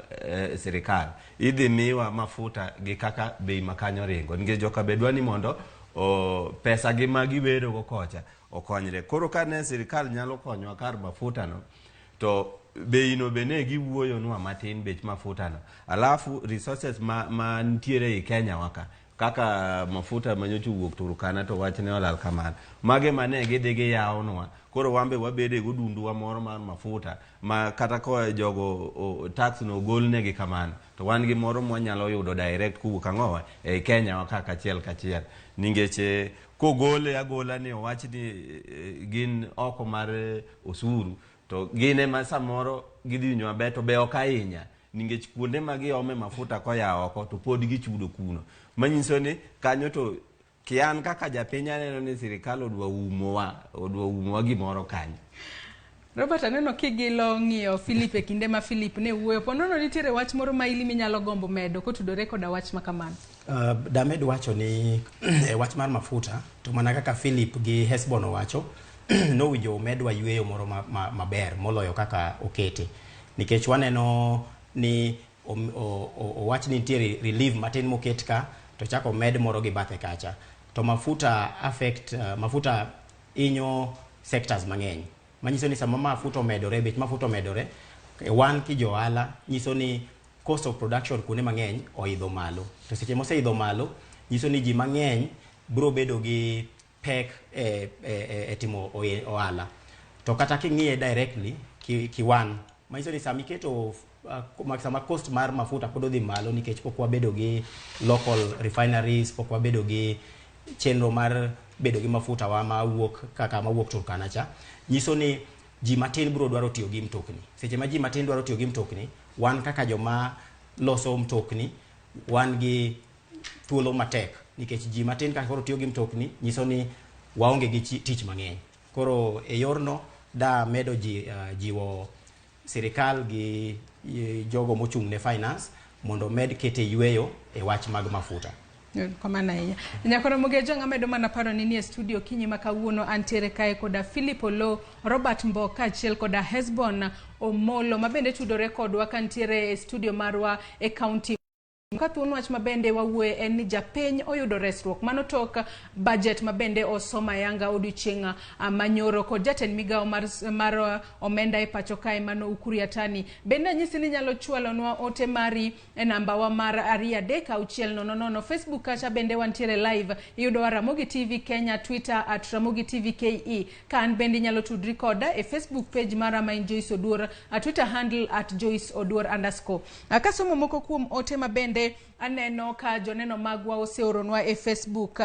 sirikal. Idhi miwa mafuta gi kaka bei ma kanyo ringo. Nikech joka be dwa ni mondo pesa gi ma gibedo go kocha okonyre. Koro ka ne sirikal nyalo konyowa kar mafuta no, to bei no be ne giwuoyonwa matin bech mafuta no. Alafu resources ma nitiere ei Kenya wa ka, kaka mafuta manyocha owuok Turkana to wachne olal kamano. Mage mane gidhi giyawonwa. Koro wan be wabede godunduwa moro mar mafuta ma kata koa jogo tax no ogolnegi kamano, to wan gi moro mwanyalo yudo direct kowuok ang'owa ei Kenya wa ka kachiel kachiel. Nikech kogole agola ni owach ni gin oko mar osuru, to gin ema samoro gidhi winjo maber to be ok ahinya. Nikech kuonde ma giome mafuta koya oko to pod gichudo kuno. Manyiso ni kanyo to kian kaka japiny aneno ni sirikal odwa umowa gimoro kanyo. Robert, aneno kigilo ng'iyo Philip e kinde ma Philip ne wuoyo. Po nono nitiere wach moro ma ili minyalo gombo medo kotudore koda wach ma kamano. Damed wacho ni e wach mar mafuta, to mana kaka Philip gi Hesbon owacho, nowinjo omedwa yueyo moro maber moloyo kaka okete. Nikech waneno ni owach ni nitiere relief matin moket ka, to chako omed moro gi bathe kacha. To mafuta affect, mafuta hinyo sectors mang'eny. Manyiso ni sama mafuta omedore, bech mafuta omedore, wan ki jo ohala nyiso ni cost of production kuonde mang'eny oidho malo. To seche moseidho malo, nyiso ni ji mang'eny biro bedo gi pek e timo ohala. To kata king'iye directly ki wan, manyiso ni sama iketo sama cost mar mafuta pod odhi malo nikech pok wabedo gi local refineries, pok wabedo gi chenro mar bedo gi mafuta wa mawuok kaka mawuok Turkana cha, nyiso ni ji matin biro dwaro tiyo gi mtokni. Seche ma ji matin dwaro tiyo gi mtokni, wan kaka joma loso mtokni, wan gi thuolo matek nikech ji matin kaka koro tiyo gi mtokni nyiso ni waonge gi tich mang'eny. Koro e yorno da medo jiwo sirikal gi jogo mochung' ne finance mondo med kete yueyo e wach mag mafuta. Kamano ahinya. Nyakoro Mogejo amedo mana paro ni e studio kinyi ma kawuono antiere kae koda Philip Oloo, Robert Mbok kaachiel koda Hesbon Omolo mabende tudore kodwa kantiere e studio marwa e county. Ka thuon wach mabende wawuoye en ni japiny oyudo resruok mano tok budget mabende osom ayanga odiochieng' manyoro kod jatend migawo mar omenda e pacho kae mano Ukur Yatani. Bende anyisi ni inyalo chwalonwa ote mari e namba wa mar 2 3 6 0 0. Facebook kacha bende wantiere live, iyudowa Ramogi TV Kenya, Twitter at Ramogi TV KE. Ka an bende inyalo tudri koda e Facebook page mara ma en Joyce Oduor, Twitter handle at Joyce Oduor underscore. Kasomo moko kuom ote mabende aneno ka joneno magwa oseoronwa e Facebook.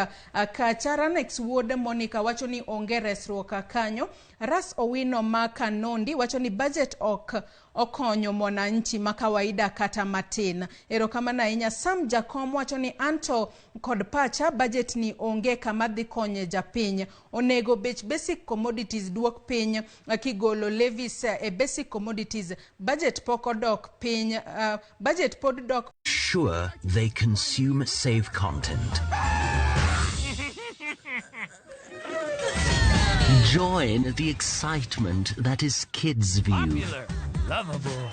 Kacha Ranex Wuod Monica wacho ni onge resruok kanyo. Ras Owino ma Kanondi wacho ni budget ok okonyo mwananchi ma kawaida kata matin. Erokamano ahinya. Sam Jakom wacho ni anto kod pacha budget ni onge kama dhi konye japiny. Onego bech basic commodities duok piny kigolo levies e basic commodities. Budget pok odok piny, budget pod dok Sure they consume safe content. Join the excitement that is Kids View. Popular, lovable.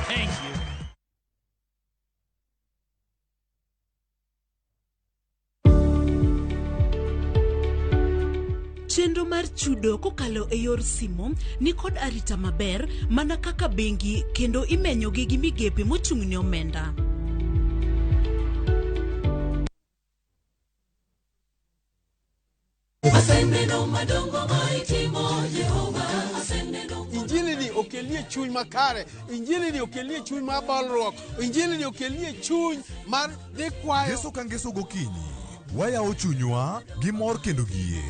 Thank you. Chenro mar chudo kokalo e yor simo ni kod arita maber mana kaka bengi kendo imenyogi gi migepe mochung' ne omenda. Aseneno madongo ma itimo Jehova, aseneno. Injili ni okelie chuny makare, injili ni okelie chuny mar bolruok, injili ni okelie chuny mar dhi kwayo. Ngeso ka ngeso gokinyi, wayawo chunywa gi mor kendo gi yie.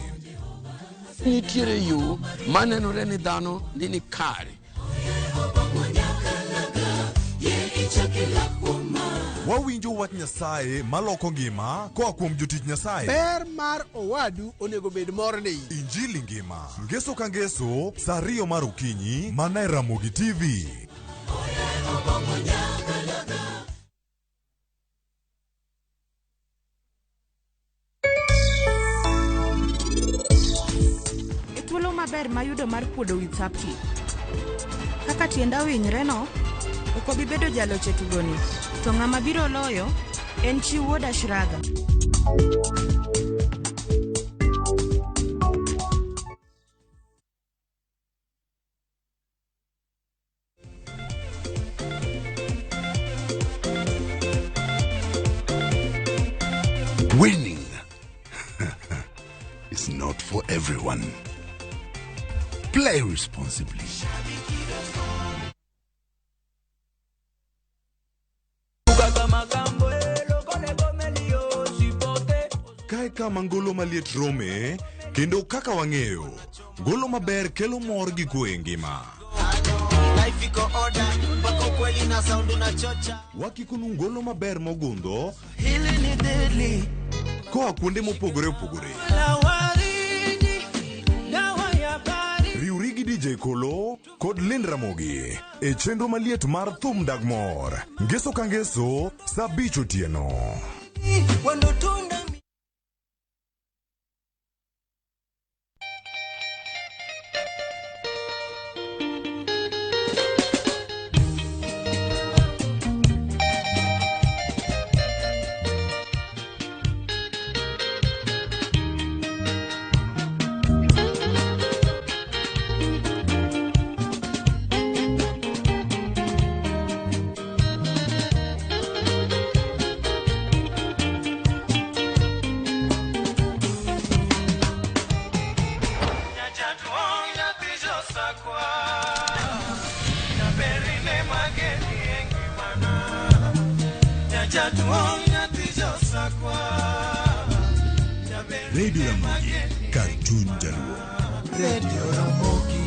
Nitiere yo manenore ni dhano ni ni kare. Wawinjo wach Nyasaye maloko ngima koa kuom jotich Nyasaye. Ber mar owadu onego bed morni. Injili ngima. Ngeso ka ngeso, saa ariyo mar okinyi, mana e Ramogi TV. E thuolo maber mayudo mar kuodo wi Thapki. Kaka tienda ohinyreno, ok obi bedo jaloch e tugoni, to ng'ama biro loyo en chi wuod Ashraga. Winning is not for everyone. Play responsibly. Kae kama ngolo maliet rome, kendo kaka wang'eyo, ngolo maber kelo mor gi kwe e ngima. Wakikonu ngolo maber mogundho koa kuonde mopogore opogore. Riwri gi DJ Kolo kod Lind Ramogi e chenro maliet mar Thum Dag Mor. Ngeso ka ngeso, saa abich otieno. Radio Ramogi, kar chuny Jaluo. Radio Ramogi.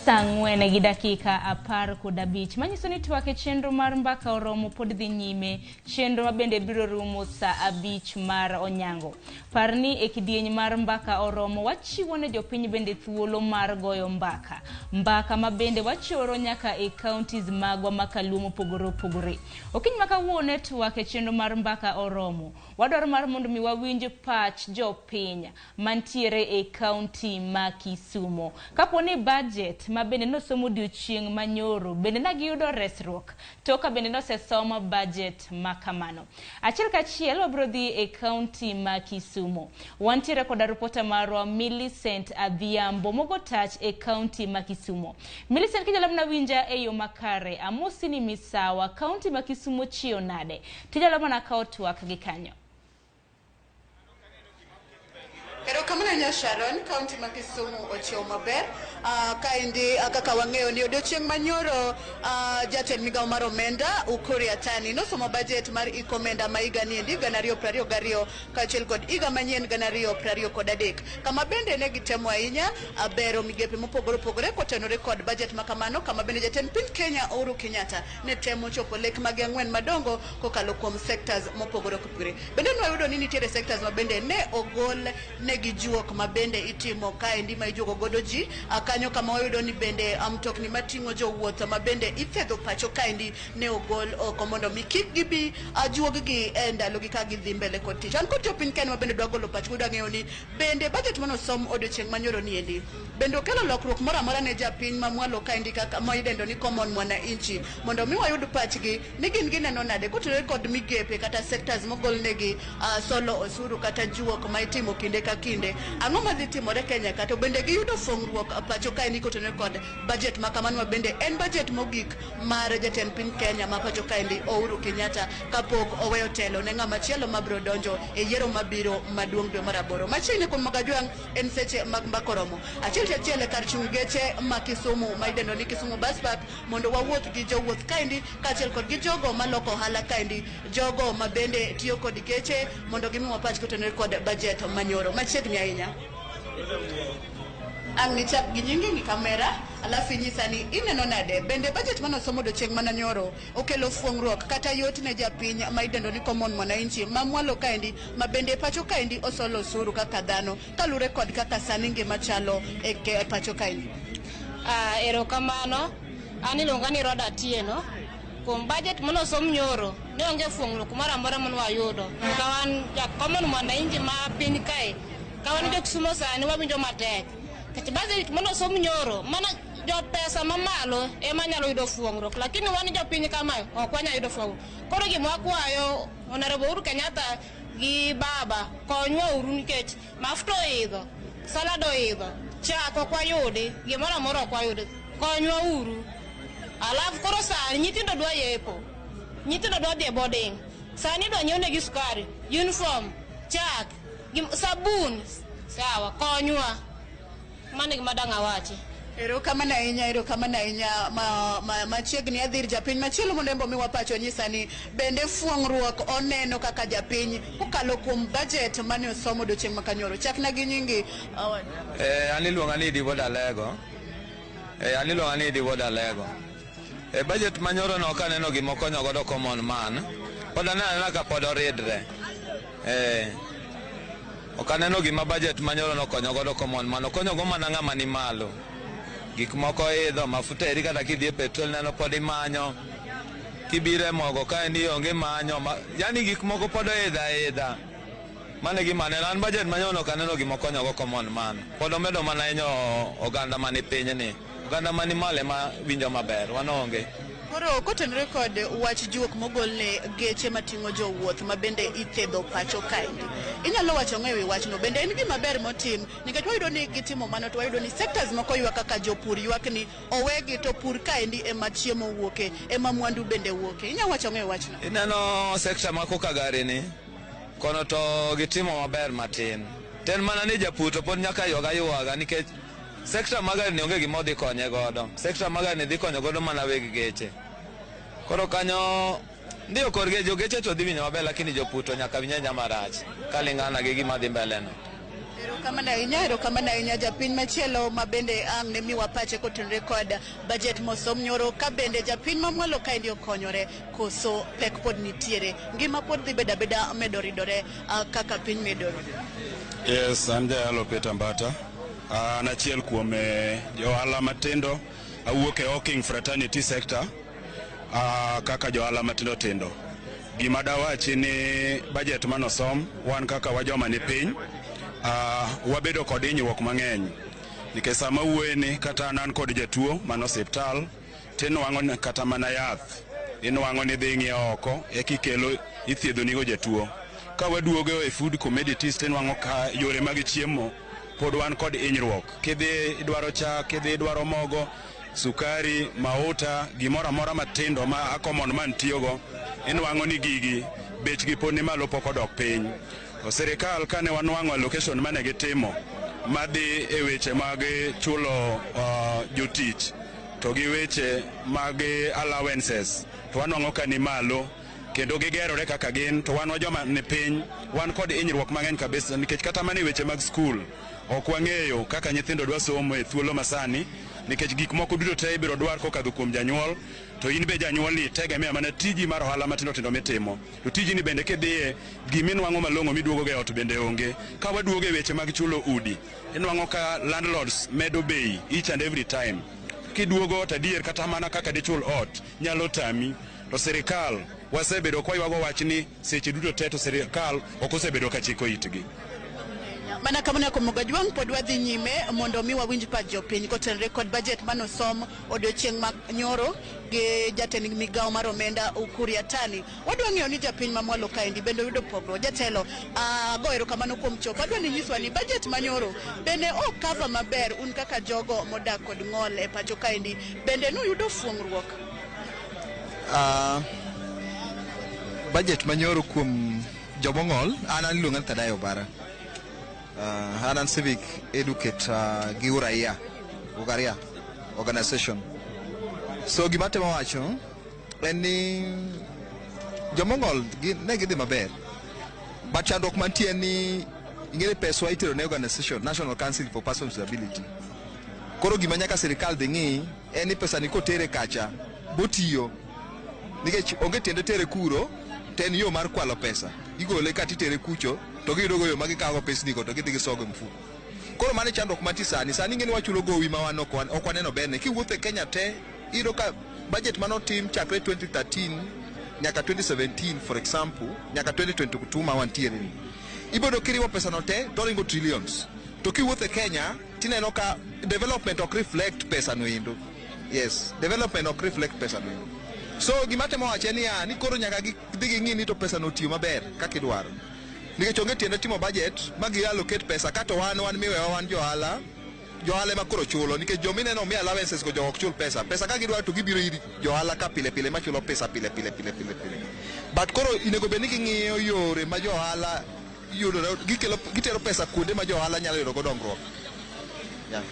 Saa ang'wen gi dakika 15 manyiso ni twak e chenro mar mbaka oromo pod dhi nyime, chenro ma bende biro rumo saa 5 mar onyango. Par ni e kidieny mar mbaka oromo wachiwo ne jopiny bende thuolo mar goyo mbaka, mbaka ma bende wachoro nyaka e counties magwa ma kaluo mopogore opogore. Okinyi ma kawuono e twak e chenro mar mbaka oromo wadwaro mar mondo mi wawinj pach jopiny mantiere e county ma Kisumo. Kapo ni budget ma bende nosomo odiochieng' manyoro bende nagiyudo resruok to ka bende nosesomo budget ma kamano. Achiel kachiel wabiro dhi e county ma Kisumo. Wantiere koda ripota marwa Millicent Adhiambo mogo tach e county ma Kisumo. Millicent, kinyalo mana winja e yo makare, amosi ni misawa, county ma Kisumo chiew nade? Tinyalo mana kawo twak gi kanyo. Erokamano ahinya Sharon, kaunti ma Kisumu ochiew maber. Kaendi kaka wang'eyo ni odiochieng' manyoro jatend migawo mar omenda Ukur Yatani nosomo budget mar iko omenda ma higa niendi 2022 kaachiel kod higa manyien 2023, kama bende ne gitemo ahinya bero migepe mopogore opogore kotenore kod budget ma kamano, kama bende jatend piny Kenya Uhuru Kenyatta ne temo chopo lek mage ang'wen madongo kokalo kuom sectors mopogore opogore. Bende nwayudo ni nitiere sectors ma bende ne ogol negi juok ma bende itimo kaendi ma ijuogo godo ji kanyo, kama wayudo ni bende mtokni mating'o jowuoth ma bende ithedho pacho kaendi ne ogol oko mondo mi kik gibi juog-gi e ndalogi ka gidhi mbele kod tich. An kod jopiny Kenya ma bende dwa golo pachgi, dwa ng'eyo ni bende budget manosom odiochieng' manyoro niendi bende okelo lokruok moro amora ne japiny ma mwalo kaendi kaka ma idendo ni common mwananchi, mondo mi wayud pachgi ni gin gineno nade kotenore kod migepe kata sectors mogol negi solo osuru kata juok ma itimo kinde ka kinde. Ang'o madhi timore Kenya ka? To bende giyudo fong'ruok pacho kaendi kotenore kod budget ma kamano, ma bende en budget mogik mar jatend piny Kenya ma pacho kaendi Uhuru Kenyatta kapok oweyo telo ne ng'ama chielo mabiro donjo e yiero mabiro maduong' dwe mar 8. Machiegni kuom Magajwang' en seche mag mbaka oromo. Achiel kachiel e kar chung' geche ma Kisumu ma idendo ni Kisumu Bus Park mondo wawuoth gi jowuoth kaendi kaachiel kod gi jogo maloko ohala kaendi, jogo ma bende tiyo kod geche mondo gimiwa pach kotenore kod budget manyoro. Machiegni ahinya. Ang' nichak gi nyingi gi kamera alafu inyisa ni ineno nade bende budget manosom odiochieng' mana nyoro okelo fuong'ruok kata yot ne japiny ma idendo ni common mwananchi ma mwalo kaendi ma bende pacho kaendi osolo osuru kaka dhano kalure kod kaka sani ngima chalo e pacho kaendi. Erokamano. An iluonga ni Roda Atieno. Kuom budget manosom nyoro, ne onge fuong'ruok moro amora mane wayudo. Ka wan ja common mwananchi ma piny kae, ka wan jo Kisumo sani wawinjo matek. Nikech budget manosom nyoro, mana jopesa mamalo ema nyalo yudo fuong'ruok, lakini wan jopiny kamae ok wanyal yudo fuong'ruok. Koro gima wakwayo Honorable Uhuru Kenyatta gi baba, konywa uru nikech mafuta oidho, salad oidho, chak ok wayudi, gimoro amora ok wayudi. Konywa uru. Alafu koro sani nyithindo dwa yepo, nyithindo dwa dhi e boarding. Sani idwa nyiew negi sukari, uniform, chak, sabun. Sawa, konywa. Mano e gima dang' awachi. Erokamano ahinya, erokamano ahinya. Machiegni adhi ir japiny machielo mondo en be omiwa pacho onyisa ni bende fuong'ruok oneno kaka japiny kokalo kuom budget mane osomo odiochieng' ma kanyoro. Chakna gi nyingi. An iluonga ni Idi Wuod Alego. An iluonga ni Idi Wuod Alego. Budget manyoro no ok aneno gima okonyo godo common man. Pod aneno anena ka pod oridre. Ok aneno gima budget manyoro no okonyo godo common man. Okonyo go mana ng'ama ni malo. Gik moko idho, mafuta eri kata kidhi e petrol neno pod imanyo. Kibiro e mogo kaendi onge manyo. Yani gik moko pod oidho aidha. Mano e gima aneno. An budget manyoro no ok aneno gima okonyo go common man. Pod omedo mana hinyo oganda mani pinyni. Oganda mani malo ema winjo maber, wan onge. Koro kotenore kod wach juok mogol ne geche mating'o jowuoth ma bende ithedho pacho kaendi, inyalo wacho ang'o ewi wachno? Bende en gima ber motim? Nikech wayudo ni gitimo mano to wayudo ni sectors moko ywak kaka jopur ywak ni owegi to pur kaendi ema chiemo wuoke, ema mwandu bende wuoke. Inyalo wacho ang'o ewi wachno? Ineno sector ma koka gari ni, kono to gitimo maber matin. Ten mana ni japur to pod nyaka ywag aywaga nikech sekta ma gari ni onge gima odhi konye godo. Sekta ma gari ni dhi konyo godo mana weg geche. Koro kanyo ndiyo korgi jogeche to dhi winjo maber, lakini jopur to nyaka winj ahinya marach kalingana gi gima dhi mbele no. Erokamano ahinya, erokamano ahinya japiny machielo ma bende ang' ne miwa pache kotenore kod budget mosom nyoro ka bende japiny mamwalo kaendi okonyore koso pek pod nitiere. Ngima pod dhi bedo abeda medo ridore kaka piny medo ridore. Yes, an Jayalo Peter Mbata. An achiel kuom johala matindo, awuok e Hawking Fraternity sector, kaka johala matindo tindo. Gima dawachi ni budget manosom, wan kaka wajoma ni piny, wabedo kod hinyruok mang'eny. Nikech sama wuoye ni kata an kod jatuo man osiptal, tinwang'o kata mana yath, inwang'o ni dhi ng'iewo oko, eka ikelo ithiedhonigo jatuo. Ka waduogo e food commodities, tinwang'o ka yore mag chiemo pod wan kod hinyruok. Kidhi idwaro chak, kidhi idwaro mogo, sukari, mauta, gimoro amora matindo ma common man tiyogo, inwang'o ni gigi bechgi pod ni malo pok odok piny. To sirikal kane wanwang'o allocation mane gitimo madhi e weche mag chulo jotich to gi weche mag allowances, to wanwang'o ka ni malo kendo gigerore kaka gin, to wan joma ni piny wan kod hinyruok mang'eny kabisa, nikech kata mana e weche mag skul ok wang'eyo kaka nyithindo dwa somo e thuolo masani, nikech gik moko duto te ibiro dwar kokadho kuom janyuol, to in be janyuol ni tegemea mana tiji mar ohala matindo tindo mitimo, to tijini bende kidhiye giminwang'o malong'o miduogo go e ot bende onge. Ka waduogo e weche mag chulo udi, inwang'o ka landlords medo bei each and every time. Kiduogo ot adier kata mana kaka dichul ot nyalo tami, to sirikal wasebedo kwaywago wach ni seche duto te, to sirikal ok osebedo ka chiko itgi. Mana kamano Ramogi Ajwang' pod wadhi nyime mondo mi wawinj pach jopiny kotenore kod budget manosom odiochieng' ma nyoro gi jatend migawo mar omenda Ukur Yatani. Wadwa ng'eyo ni japiny mamwalo kaendi bende oyudo pogruok. Jatelo, ago erokamano kuom chopo. Adwa ni nyiswa ni budget manyoro bende ok cover maber un kaka jogo modak kod ng'ol e pacho kaendi bende nuyudo fuong'ruok. Budget manyoro kuom jomong'ol, an iluonga ni Thadayo Obara. An an civic educator gi Uraia, Ugaria organization. So gima atemo wacho en ni jomong'ol ne gidhi maber. But chandruok mantie en ni ing'e ni peswa itero ne organization, National Council for Persons with Disability. Koro gima nyaka sirikal dhi ng'i en ni pesa ni kotere kacha botiyo, nikech onge tiende tere kuro to en yo mar kwalo pesa. Igole ka titere kucho to giyudo go yo ma gikawo pesni go to gidhi gisogo e mfuko. Koro mano e chandruok mantie sani. Sani ing'e ni wachulo gowi ma wan ok waneno berne. Kiwuotho e Kenya te, iyudo ka budget manotim chakre 2013 nyaka 2017, for example, nyaka 2022 ma wantiere ni, iboyudo kiriwo pesa no te to oringo trillions. To kiwuotho e Kenya tineno ka development ok reflect pesa no endo. Yes, development ok reflect pesa no endo. So gima temo wacho en niya, ni koro nyaka gidhi ging'i ni to pesa no otiyo maber kaka idwaro. Nikech onge tiende timo budget ma gi allocate pesa kato wan miwewa wan johala, johala ema koro chulo, nikech jomineno omi allowances go jogo ok chul pesa. Pesa ka gidwaro to gibiro ir johala ka pile pile machulo pesa pile pile pile pile pile. But koro onego bed ni ging'iyo yore ma johala yudore, gikelo, gitero pesa kuonde ma johala nyalo yudo go dongruok. Yeah.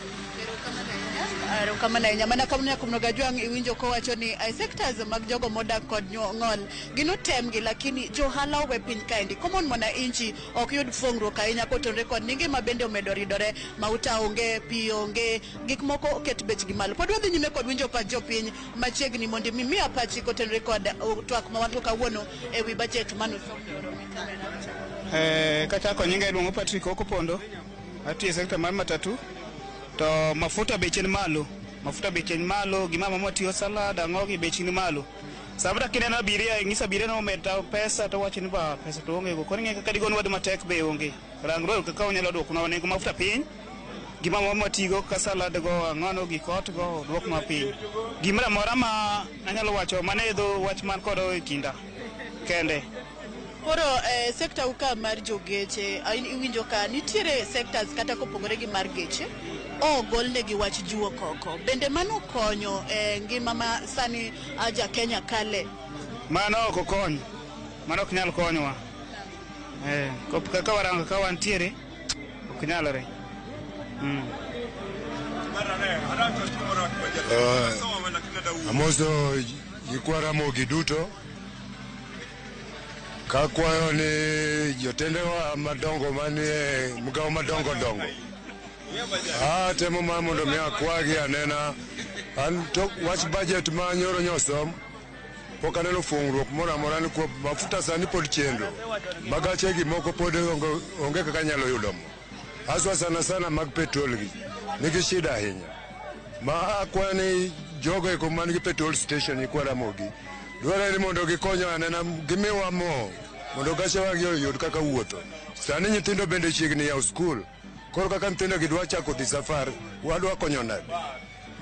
Erokamano ahinya. Mana kamano Ramogi Ajwang' iwinjo kowacho ni sectors mag jogo modak kod ng'ol gin otemgi, lakini johala owe piny kaendi. Common mwananchi ok yud fuong'ruok ahinya kotenore kod ni ngima bende omedo ridore, mauta onge, pi onge, gik moko oket bechgi malo. Pod wadhi nyime kod winjo pach jopiny machiegni mondo mi miya pachi kotenore kod twak ma wan go kawuono ewi budget manosom nyoro. Kachako nyinga iluongo Patrick Okopondo, atiyo e sekta mar matatu, to mafuta beche ni malo, mafuta beche ni malo, gima mama tiyo salad, ang'o gi beche ni malo. Samoro kineno abiria, ing'iso abiria ni omed pesa to wacho ni ba pesa to onge go. Koro ing'e kaka digon wadu matek be onge. Rang kaka unyalo duokonwa nengo mafuta piny. Gima mama tigo ka salad go, ang'ono gi kot go, duoknwa piny. Gimoro amora ma anyalo wacho mane e dho wach man kod e kinda kende. Koro sekta u ka mar jogeche, iwinjo ka nitiere sectors kata kopogore gi mar geche, ogolnegi wach juok oko. Bende mano konyo ngima ma sani ja Kenya kale? Mano ok okony. Mano ok nyal konyowa. Kaka warango ka wantiere, ok nyalore. Amoso nyikwa Ramogi duto. Kakwayo ni jotendewa madongo manie migao madongo dongo. Atemo mar mondo mi akwagi anena. An to wach budget ma nyoro nyosom, pok aneno fuong'ruok moro amora ni kuom mafuta sani pod chendo. Magache gi moko pod onge kaka nyalo yudo mo. Haswa sana sana mag petrol gi nigi shida ahinya. Ma akwayo ni jogo eko man gi petrol station nyikwa Ramogi, dwarore ni mondo gikonywa anena, gimiwa mo mondo gachewa gi oyud kaka wuotho. Sani nyithindo bende chiegni yawo skul. Koro kaka nyithindo gi dwa chako dhi safar, wadwa konyo nade?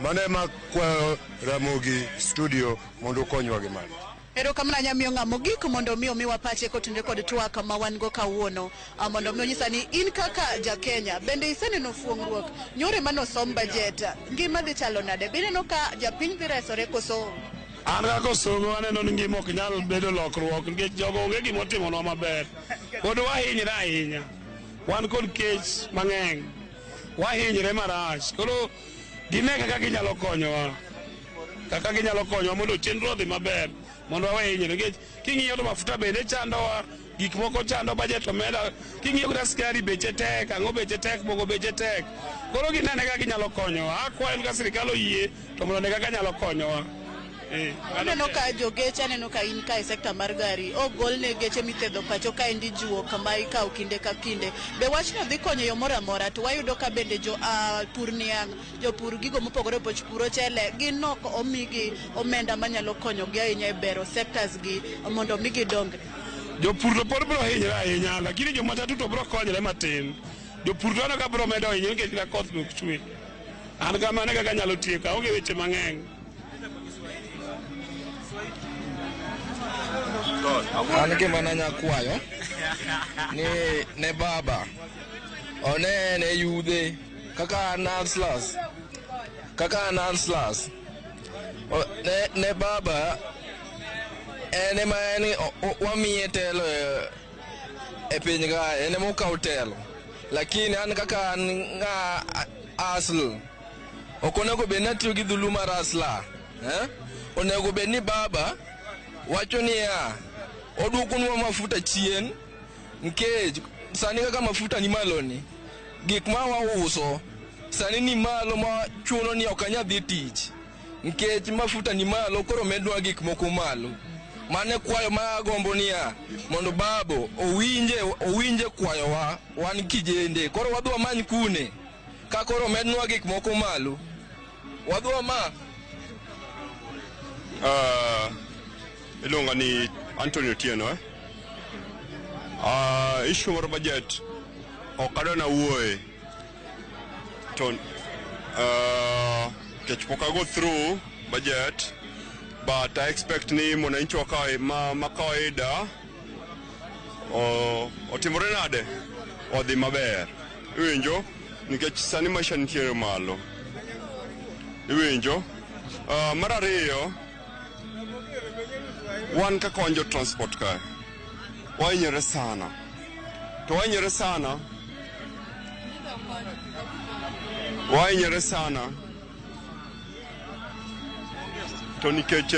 Mano ema kwayo Ramogi studio mondo okonywa gi mano. Erokamano ahinya miyo ng'ama mogik mondo mi omiwa pache kotenore kod twak ma wan go kawuono. Mondo mi onyisa ni in kaka ja Kenya bende iseneno fuong'ruok nyore manosom budget, ngima dhi chalo nade? Be ineno ka japiny dhi resore koso? An kaka osogo aneno ni ngima ok nyal bedo lokruok nikech jogo onge gima otimonwa maber. Pod wahinyre ahinya. Wan kod kech mang'eny. Wahinyre marach. Koro gine kaka ginyalo konyowa. Kaka ginyalo konyowa mondo chenro odhi maber. Mondo wawe hinyre nikech king'iyo to mafuta bende chandowa, gik moko chando budget omenda, king'iyo kata sukari beche tek, ang'o beche tek, mogo beche tek. Koro ginene kaka ginyalo konyowa. Akwayo ka sirikal oyie to mondo one kaka nyalo konyowa. Aneno ka jogeche, aneno ka in ka e sekta mar gari, ogolne geche mithedho pacho kaendi juok kama ikawo kinde ka kinde. Be wachno dhi konyo e yo moro amora? To wayudo ka bende jo pur niang', jopur gigo mopogore opogore, pur ochele, gin ok omigi omenda manyalo konyogi ahinya e bero sectors gi mondo mi gidongre. Jopur to pod biro hinyre ahinya, lakini jomatatu to biro konyre matin. Jopur to aneno ka biro medo hinyore nikech kata koth be ok chwe. An kamano e kaka anyalo tieko, aonge weche mang'eny. An gima nanya kwayo ni ne baba one ne yudhe kaka an hustlers kaka an hustlers ne baba en ema en wamiye telo e piny kae en ema okawo telo lakini an kaka an ng'a hustle ok onego bed ni atiyo gi dhulu mar hustler eh? Onego bed ni baba wacho niya oduokonwa mafuta chien nikech sani kaka mafuta ni malo ni gik ma wauso sani ni malo ma chuno ni ok anyal dhi tich nikech mafuta ni malo koro mednwa gik moko malo. Mano e kwayo ma agombo niya mondo babo owinje kwayowa wan kijende koro wadhi wamany kune ka koro mednwa gik moko malo wadhi wama Iluonga ni Anthony Otieno eh? Issue mar budget ok adwa nawuoye to nikech pok ago through budget but I expect ni mwananchi wa ma kawaida otimore nade odhi maber iwinjo nikech sani maisha nitiere malo iwinjo. Mar ariyo wan kaka wan jo transport kae wahinyore sana to wahinyore sana wahinyore sana to nikech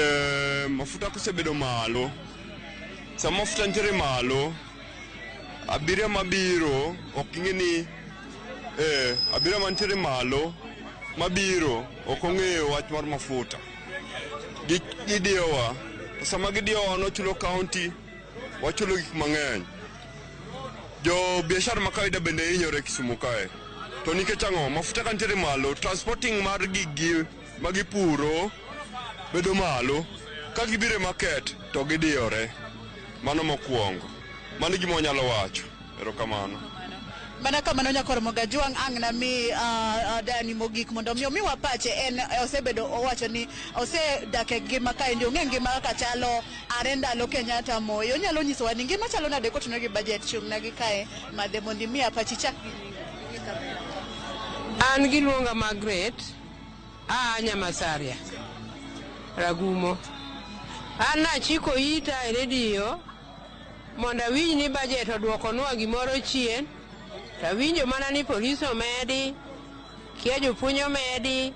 mafuta kosebedo malo sama mafuta nitiere malo abiria mabiro ok ing'e ni abiria mantiere malo mabiro ok ong'eyo wach mar mafuta gidiyowa to sama gidiyowa nochulo county wachulo gik mang'eny jo biashara ma kawaida bende hinyore Kisumu kae to nikech ang'o mafuta ka nitiere malo transporting mar gigi magipuro bedo malo ka gibiro e market to gidiyore mano mokwongo mano gima wanyalo wacho erokamano. Mana kamano nyakor Mogajwang' ang' na mi dani mogik mondo mi omiwa pache en osebedo owacho ni osedak e ngima kaendi ong'e ngima kaka chalo are ndalo Kenyatta Moi onyalo nyisowa ni ngima chalo nade kotenore gi budget chung' gi kae madhe mondo imiya pachi chak gi An giluonga Margaret aa Nyamasaria Ragumo. An nachiko ita e redio mondo awinj ni budget oduokonwa gimoro chien to awinjo mana ni polis omedi, kia jopuonj omedi,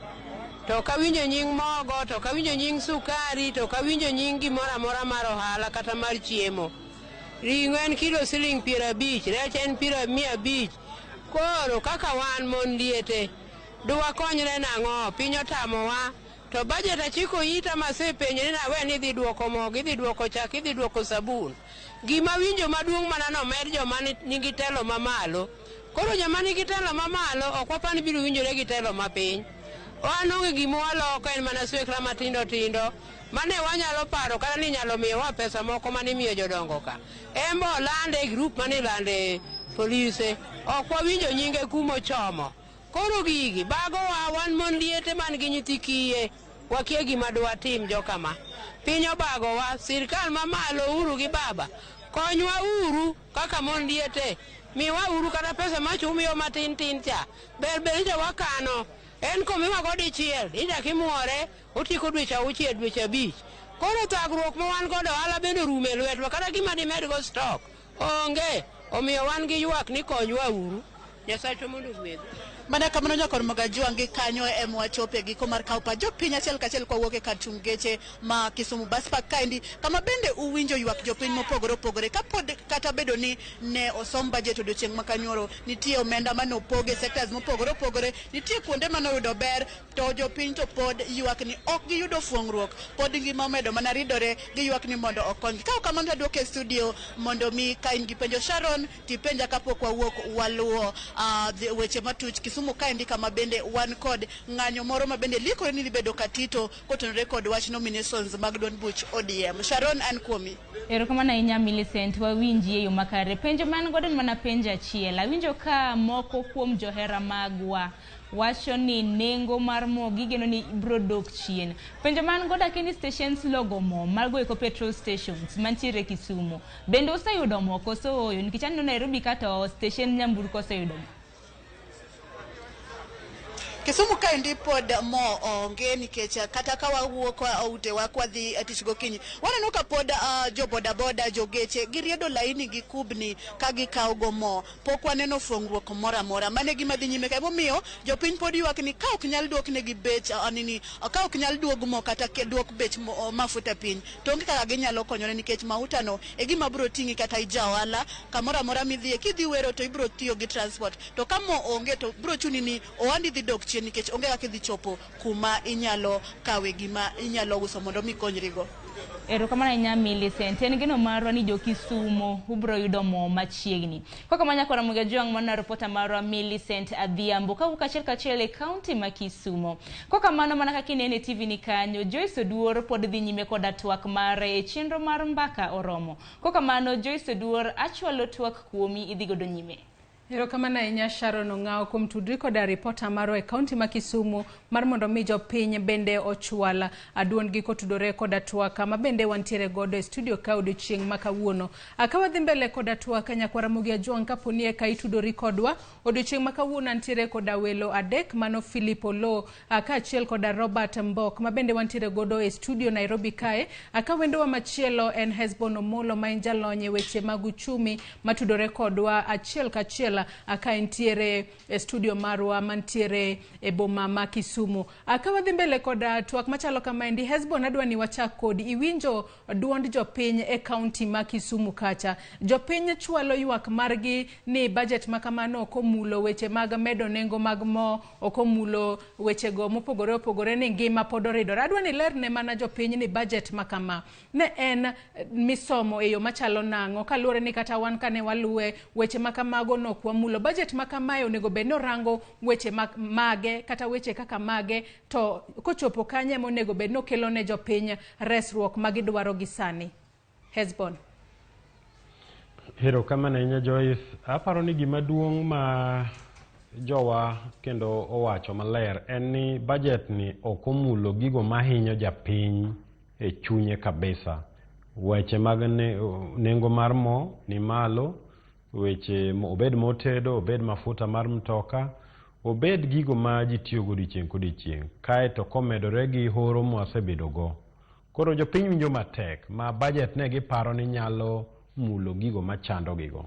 to ok awinjo nying mogo, to ok awinjo nying sukari, to ok awinjo nying gimoro amora mar ohala kata mar chiemo. Ring'o en kilo siling 50, rech en 500. Koro kaka wan mon liete, dwakonyre nang'o? Piny otamowa. To budget achiko ita masepenjo ni nawe ni idhi duoko mogo, idhi duoko chak, idhi duoko sabun. Gima winjo maduong' mana nomed joma nigi telo mamalo. Koro joma nigi telo mamalo ok wapar ni biro winjore gi telo mapiny. Wan onge gima waloko en mana swekra matindo tindo mane wanyalo paro kata ni nyalo miyowa pesa moko mane imiyo jodongo ka. En be olande e grup mane ilande polise. Ok wawinjo nyinge kumochomo. Koro gigi bagowa wan mon liete man gi nyithi kiye. Wakia gima dwatim jokama. Piny obagowa, sirkal mamalo uru gi baba. Konywa uru kaka mon liete. Miwa uru kata pesa machumiyo matin tin cha. Ber ber ni wakano. En komiwa go dichiel, ichak imuore, otieko dweche 6, dweche 5. Koro thagruok ma wan godo ohala bende orumo e lwetwa, kata gima dimed go stock onge. Omiyo wan gi ywak ni konywa uru. Nyasaye mondo ogwedhu. Mana kamano nyakor Mogajwang' gi kanyo ema wachope giko mar kawo pach jopiny achiel kachiel kwawuok e kar chung' geche ma Kisumu Bus Park kaendi kama bende uwinjo ywak jopiny mopogore opogore kapod kata bedo ni ne osom budget odiochieng' ma kanyoro nitie omenda mane opog e sectors mopogore opogore nitie kuonde mane oyudo ber to jopiny to pod ywak ni ok giyudo fuong'ruok pod ngima omedo mana ridore giywak ni mondo okonygi. Ka ok kamano to aduoke e studio mondo mi ka in gi penjo Sharon tipenja kapok wawuok waluwo weche matuch Kisumu. Kisumu kaendi kama bende wan kod ng'anyo moro ma bende likore ni dhi bedo katito kotenore kod wach nominations mag duond buch ODM. Sharon, an kuomi. Erokamano ahinya Millicent, wawinji e yo makare. Penjo man godo en mana penjo achiel. Awinjo ka moko kuom johera magwa wacho ni nengo mar mo gigeno ni biro dok chien. Penjo man godo akia ni stations logo mo mago eko petrol stations mantiere Kisumu. Bende useyudo mo koso ooyo? Nikech aneno Nairobi ka to station nyamburko oseyudo mo. Kisumu kaendi pod mo onge nikech kata ka wawuok utewa kwadhi tich gokinyi waneno ka pod jo bodaboda jogeche giriedo laini gi kubni ka gikawo go mo. Pok waneno fongruok moro amora. Mano e gima dhi nyime ka. Emomiyo jopiny pod ywak ni ka ok nyal duoknegi bech nini ka ok nyal duog mo kata duok bech mafuta piny to onge kaka ginyalo konyore nikech mauta no e gima biro ting'i kata ija ohala kamoro amora midhiye. Kidhi wero to ibiro tiyo gi transport, to ka mo onge to biro chuni ni ohandi dhi dok chien nikech onge kaka idhi chopo kuma inyalo kawe gima inyalo uso mondo mi konyrigo. Erokamano ahinya Millicent. En geno marwa ni jo Kisumo ubiro yudo mo machiegni. Kaka manya kora Ramogi Ajwang' mano ripota marwa Millicent Adhiambo kawuok achiel kachiel e kaunti ma Kisumo. Kokamano mana kaka inene e TV ni kanyo, Joyce Oduor pod dhi nyime koda twak mare e chenro mar Mbaka Oromo. Kokamano Joyce Oduor achwalo twak kuomi idhi godo nyime. Erokamano ahinya Sharon Ong'ao kuom tudri koda ripota marwa e kaunti ma Kisumu mar mondo mi jopiny bende ochwal duondgi kotudore koda twak ma bende wantiere godo e studio ka odiochieng' ma kawuono. Ka wadhi mbele koda twak nyakwar Ramogi Ajwang' kaponi eka itudori kodwa odiochieng' ma kawuono antiere koda welo adek mano Philip Oloo kaachiel koda Robert Mbok ma bende wantiere godo e studio Nairobi kae. Ka wendowa machielo en Hesbon Omolo ma en jalony e weche mag uchumi matudore kodwa achiel kachiel ka entiere e studio marwa mantiere e boma ma Kisumu. Ka wadhi mbele kod twak machalo kamaendi, Hesbon adwa ni wachak kodi. Iwinjo duond jopiny e kaunti ma Kisumu kacha. Jopiny chwalo ywak margi ni budget ma kamano ok omulo weche mag medo nengo mag mo, ok omulo wechego mopogore opogore ni ngima pod oridore. Adwa ni lerne mana jopiny ni budget ma kama ne en misomo e yo machalo nang'o, kaluwore ni kata wan kane waluwe weche ma kamago nok wamulo. Budget ma kamae onego bed ni orango weche mage kata weche kaka mage, to kochopo kanye monego bed ni okelo ne jopiny resruok ma gidwaro gi sani. Hesbon. Erokamano ahinya Joyce. Aparo ni gima duong' ma jowa kendo owacho maler en ni budget ni ok omulo gigo mahinyo japiny e chunye kabisa. Weche mag nengo mar mo ni malo, weche obed motedo, obed mafuta mar mtoka, obed gigo ma ji tiyogo odiochieng' kodiochieng', kaeto komedore gi horo mwasebedogo. Koro jopiny winjo matek ma budget ne giparo ni nyalo mulo gigo machando gigo.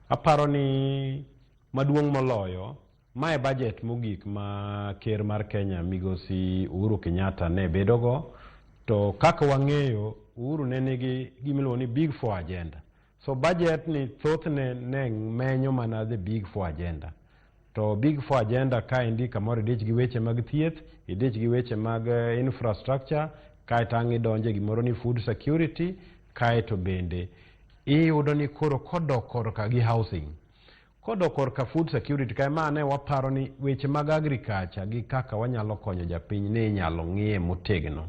Aparo ni maduong' moloyo, mae budget mogik ma ker mar Kenya migosi Uhuru Kenyatta ne bedogo, to kaka wang'eyo Uhuru ne nigi gimiluongo ni Big Four agenda. So budget ni thothne ne menyo mana the Big Four agenda. To Big Four agenda kaendi kamoro idich gi weche mag thieth, idich gi weche mag infrastructure, kaeto ang' idonje gimoro ni food security, kaeto bende iyudo ni koro kodok korka gi housing. Kodok korka food security kae ma ne waparo ni weche mag agriculture gi kaka wanyalo konyo japiny ni inyalo ng'iye motegno.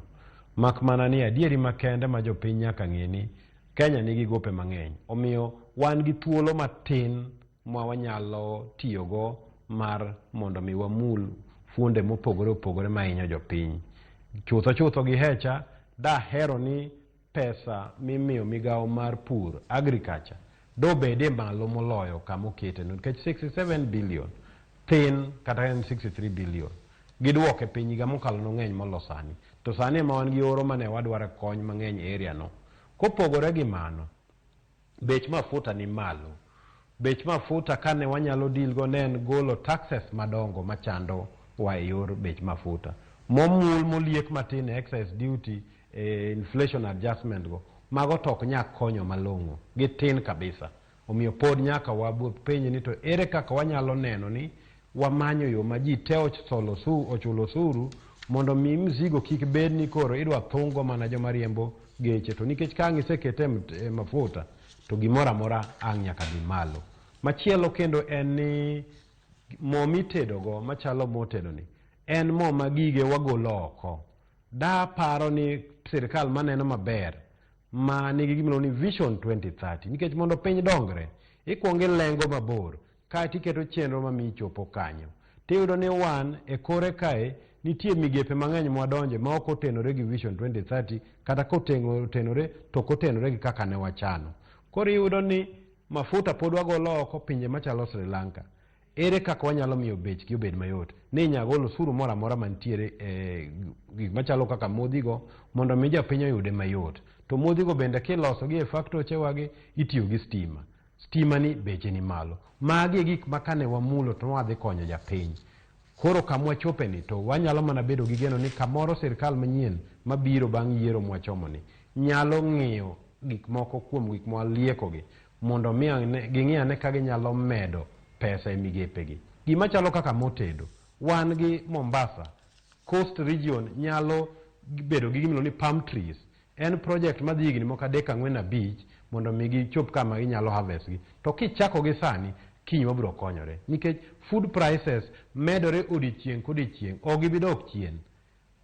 Mak mana ni adieri makende ma jopiny nyaka ng'e ni Kenya nigi gope mang'eny. Omiyo wan gi thuolo matin ma wanyalo tiyogo mar mondo mi wamul fuonde mopogore opogore mahinyo jopiny. Chutho chutho gi hecha, dahero ni pesa mimiyo migawo mar pur, agriculture, dobede malo moloyo kama okete no, nikech 67 billion thin kata en 63 billion. Giduoke piny higa mokalo nong'eny molo sani. To sani ema wan gi oro mane wadwaro kony mang'eny e area no. Kopogore gi mano, bech mafuta ni malo. Bech mafuta kane wanyalo deal go ne en golo taxes madongo machando wa e yor bech mafuta. Momul moliek matin e excise duty, e inflation adjustment go, mago to ok nyal konyo malong'o, gitin kabisa. Omiyo pod nyaka wapenj ni to ere kaka wanyalo neno ni wamanyo yo ma ji te ochulo osuru mondo mi mzigo kik bed ni koro idwa thunggo mana joma riembo geche, to nikech ka ang' isekete e mafuta to gimoro amora ang' nyaka dhi malo. Machielo kendo en ni Mo mitedogo machalo mo tedoni en mo ma gige wagolo oko. Da paro ni sirikal maneno maber ma nigi gimiluongo ni Vision 2030 nikech mondo piny dongre ikuongo ilengo mabor kaeto iketo chenro mamiyo ichopo kanyo. Tiyudo ni wan e kore kae nitie migepe mang'eny mwadonje ma ok otenore gi Vision 2030 kata kotenore to ok otenore gi kaka ne wachano. Koro iyudo ni mafuta pod wagolo oko pinje machalo Sri Lanka. Ere kaka wanyalo miyo bechgi obed mayot? Ni inyalo gol osuru moro amora mantiere e gik machalo kaka modhigo mondo mi jopiny oyude mayot. To modhigo bende kilosogi e faktochewagi itiyo gi stima. Stima ni beche ni malo. Magi e gik ma kane wamulo to wadhi konyo japiny. Koro kama wachopeni to wanyalo mana bedo gi geno ni kamoro sirkal manyien mabiro bang' yiero mwachomoni nyalo ng'iyo gik moko kuom gik mwaliekogi mondo mi ging'i ane ka ginyalo medo pesa e migepegi. Gima chalo kaka motedo, wan gi Mombasa, Coast Region nyalo bedo gi gimiluongo ni palm trees. En project madhi higni moko 3 4 5 mondo mi gichop kama ginyalo harvest gi. To kichako gi sani, kiny wabiro konyore. Nikech food prices medore odiochieng' kodiochieng', ok gibi dok chien.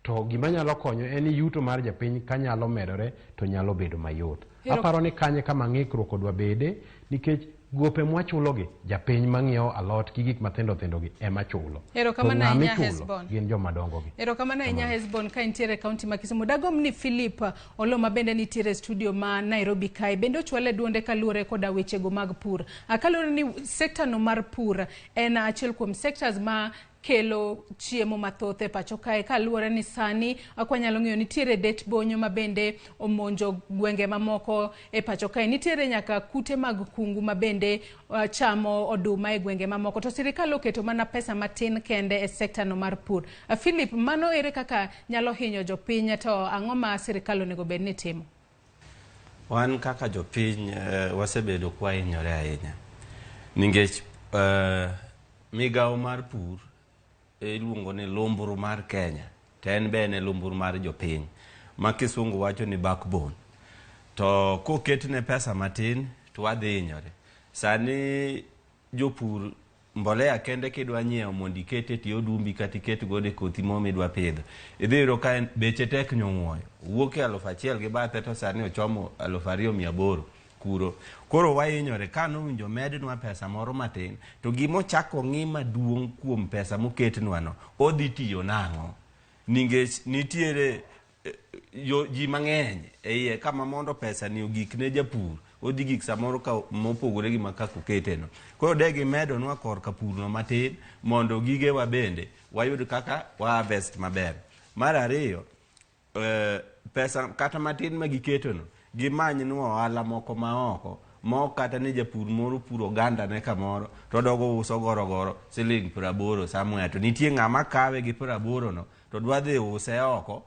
To gima nyalo konyo en ni yuto mar japiny kanyalo medore to nyalo bedo mayot. Aparo ni kanye kama ng'ikruok odwa bede nikech gope mwachulogi japiny mang'iewo alot gi gik mathindo thindo gi ema chulo. Erokamano ahinya Hesbon. Gin joma dongo gi. Erokamano ahinya Hesbon ka intiere e kaunti ma Kisumu. Dagomb ni Philip Oloo ma bende nitiere e studio ma Nairobi kae bende ochwale duonde kaluwore koda wechego mag pur. Kaluwore ni sekta no mar pur en achiel kuom sectors ma kelo chiemo mathoth e pacho kae kaluwore ni sani kwanyalo ng'eyo nitiere det bonyo ma bende omonjo gwenge mamoko e pacho kae, nitiere nyaka kute mag kungu ma bende chamo oduma e gwenge mamoko, to sirikal oketo mana pesa matin kende e sekta no mar pur. Philip, mano ere kaka nyalo hinyo jopiny to ang'o ma sirikal onego bed ni timo? Wan kaka jopiny wasebedo kwahinyore ahinya nikech migawo mar pur iluongo ni lumbru mar Kenya to en be en e lumbru mar jopiny ma kisungu wacho ni backbone. To koketne pesa matin to wadhi hinyore. Sani jopur mbolea kende kidwa nyiewo mondo iket e tie odumbi kata iket godo e kothi moro midwa pidho, idhi yudo ka beche tek nyowuoyo. Wuok e 1000 gi bathe to sani ochomo 2800 kuro. Koro wahinyore. Ka nowinjo mednwa pesa moro matin to gimochako ng'i maduong' kuom pesa moketnwano odhi tiyo nang'o? Nikech nitiere ji mang'eny e iye kama mondo pesa ni ogik ne japur odhi gik samoro ka mopogore gi ma kaka oketeno. Koro de gimedonwa korka purno matin mondo gigewa bende wayud kaka wa harvest maber. Mar ariyo, pesa kata matin ma giketono gimany nwa ohala moko ma oko ma ok kata ni japur moro puro oganda ne kamoro to dogo uso gorogoro siling 80 somewhere to nitie ng'ama kawe gi 80 no to dwa dhi use oko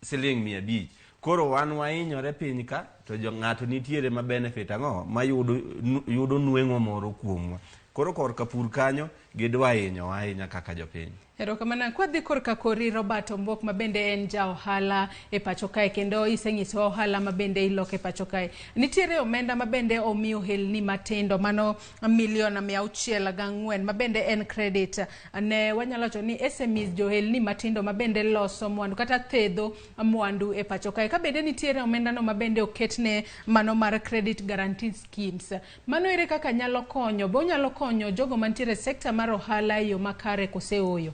siling 500. Koro wan wahinyore piny ka to jo ng'ato nitiere ma benefit ang'o ma yudo nweng'o moro kuomwa. Koro korka pur kanyo gidwa hinyowa ahinya kaka jopiny. Erokamano. Kwadhi korka kori Robert Ombok ma bende en ja ohala e pacho kae kendo isenyisowa ohala ma bende iloko e pacho kae. Nitiere omenda ma bende omi ohelni matindo mano milion 604 ma bende en credit ne wanyalo wacho ni SMEs johelni matindo ma bende loso mwandu kata thedho mwandu e pacho kae. Ka bende nitiere omenda no ma bende oketne mano mar credit guarantee schemes. Mano ere kaka nyalo konyo? Be onyalo konyo jogo mantiere e sekta mar ohala e yo makare kose ooyo?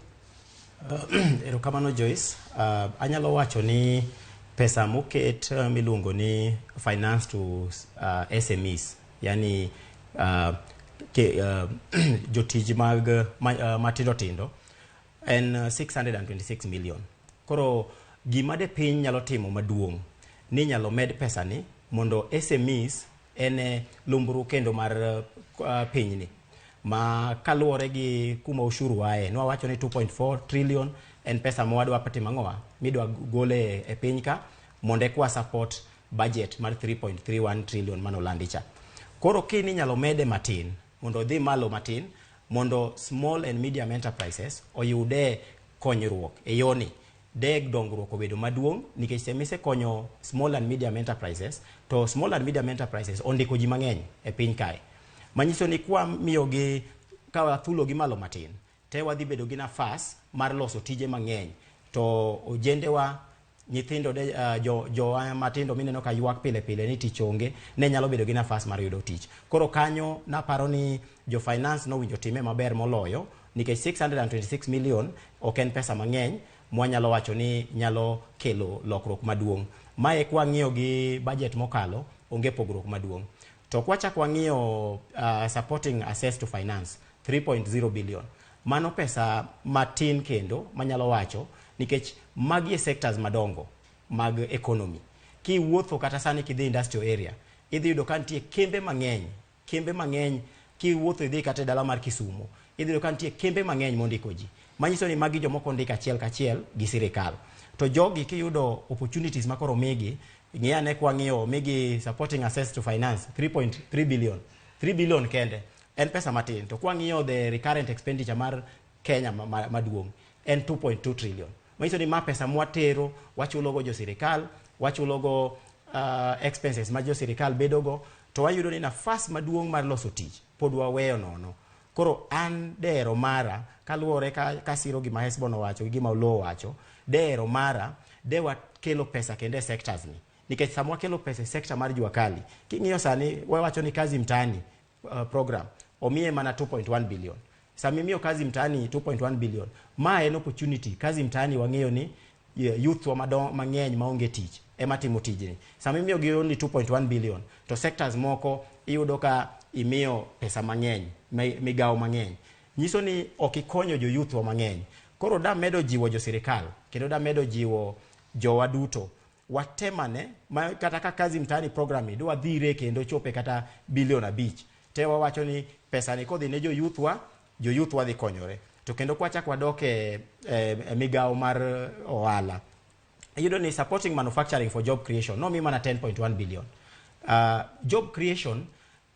Erokamano Joyce. Anyalo wacho ni pesa moket miluongo ni finance to SMEs, yani jotij mag matindo tindo en 626 million. Koro gima de piny nyalo timo maduong' ni nyalo med pesa ni mondo SMEs en lumbru kendo mar pinyni. Ma kaluwore gi kuma ushuru ae, nwawacho ni 2.4 trillion en pesa ma wadwa timo ang'owa midwa gole e piny ka mondo ekwa support budget mar 3.31 trillion manolandi cha. Koro kini inyalo mede matin mondo odhi malo matin mondo small and medium enterprises oyude konyruok e yoni de dongruok obedo maduong' nikech sama isekonyo small and medium enterprises to small and medium enterprises ondiko ji mang'eny e piny kae. Manyiso ni kwa miyogi Ka wathulo gi malo matin, te wadhi bedo gi nafas mar loso tije mang'eny. To ojendewa, nyithindo de, jowa matindo mineno ka ywak pile pile ni tich onge, ne nyalo bedo gi nafas mar yudo tich. Koro kanyo naparo ni jo finance nowinjo time maber moloyo, nikech 626 million ok en pesa mang'eny mwanyalo wacho ni nyalo kelo lokruok maduong'. Mae kwang'iyo gi budget mokalo, onge pogruok maduong'. To kwachak wang'iyo supporting access to finance 3.0 billion. Mano pesa matin kendo manyalo wacho nikech magi e sectors madongo mag economy. Kiwuotho kata sani kidhi industrial area, idhi yudo ka nitie kembe mang'eny, kembe mang'eny kiwuotho idhi kata e dala mar Kisumu, idhi yudo ka nitie kembe mang'eny mondiko ji. Manyiso ni magi jomoko ondik achiel kachiel gi sirikal. To jogi kiyudo opportunities ma koro migi, ng'i ane kwang'iyo migi supporting access to finance 3.3 billion. 3 billion kende en pesa matin. To kwang'iyo the recurrent expenditure mar Kenya maduong' en 2.2 trillion. Manyiso ni ma pesa mwatero, wachulogo jo sirikal, wachulogo expenses ma jo sirikal bedogo, to wayudo ni nafas maduong' mar loso tich pod waweyo nono. Koro an dero mara, kaluwore ka siro gima Hesbon owacho gi gima Oloo owacho, dero mara de wakelo pesa kendo e sectors ni. Nikech sama wakelo pesa e sector mar jua kali, king'iyo sani wawacho ni Kazi Mtaani program omiye mana 2.1 billion. Sama imiyo Kazi Mtaani 2.1 billion, ma en opportunity. Kazi Mtaani wang'eyo ni youth wa mang'eny maonge tich ema timo tijni. Sama imiyo gi only 2.1 billion, to sectors moko iyudo ka imiyo pesa mang'eny, migawo mang'eny. Nyiso ni ok ikonyo jo youth wa mang'eny. Koro da medo jiwo jo sirikal, kendo da medo jiwo jowa duto watemane ma, kata ka Kazi Mtaani program ni dwa dhire kendo chope kata bilion 5 te wawacho ni pesa ni kodhi ne jo youth wa, jo youth wa dhi konyore. To kendo kwachak wadok e migawo mar ohala, iyudo ni supporting manufacturing for job creation nomi mana 10.1 billion. Job creation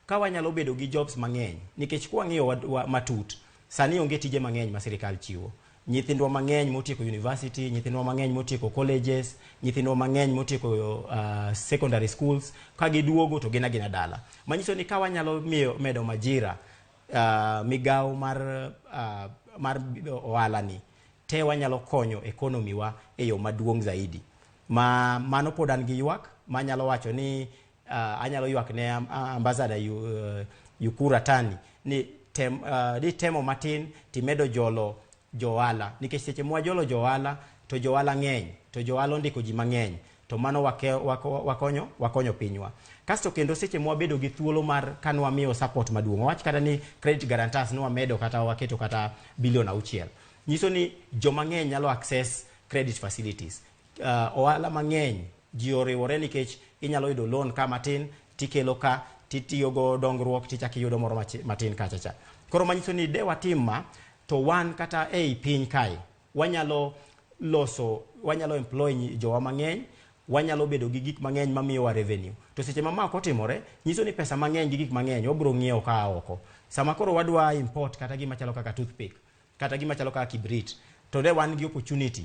ka wanyalo bedo gi jobs mang'eny, nikech kwang'iyo matut sani onge tije mang'eny ma sirikal chiwo. Nyithindwa mang'eny motieko university, nyithindwa mang'eny motieko colleges, nyithindwa mang'eny motieko secondary schools, ka giduogo to gin agina dala. Manyiso ni ka wanyalo miyo medo majira migawo mar ohala ni te wanyalo konyo economy wa e yo maduong' zaidi. Ma mano pod an gi ywak manyalo wacho ni anyalo ywak ne ambassador Ukur Atani ni di temo matin timedo jolo johala, nikech seche mwajolo johala to johala ng'eny, to johala ondiko ji mang'eny, to mano wakonyo pinywa. Kasto kendo seche mwabedo gi thuolo mar kanwamiyo support maduong', wawach kata ni credit guarantors nwamedo kata waketo kata bilion 6, nyiso ni joma ng'eny nyalo access credit facilities. Ohala mang'eny ji oriwore nikech inyalo yudo loan ka matin tikelo ka titiyogo dongruok tichako iyudo moro matin kacha cha. Koro manyiso ni de watim ma to wan kata ei piny kae wanyalo loso, wanyalo employ jowa mang'eny, wanyalo bedo gi gik mang'eny mamiyowa revenue. To seche ma ma ok otimore, nyiso ni pesa mang'eny gi gik mang'eny wabiro ng'iewo kaa oko. Sama koro wadwa import kata gima chalo kaka toothpick, kata gima chalo kaka kibrit, to de wan gi opportunity,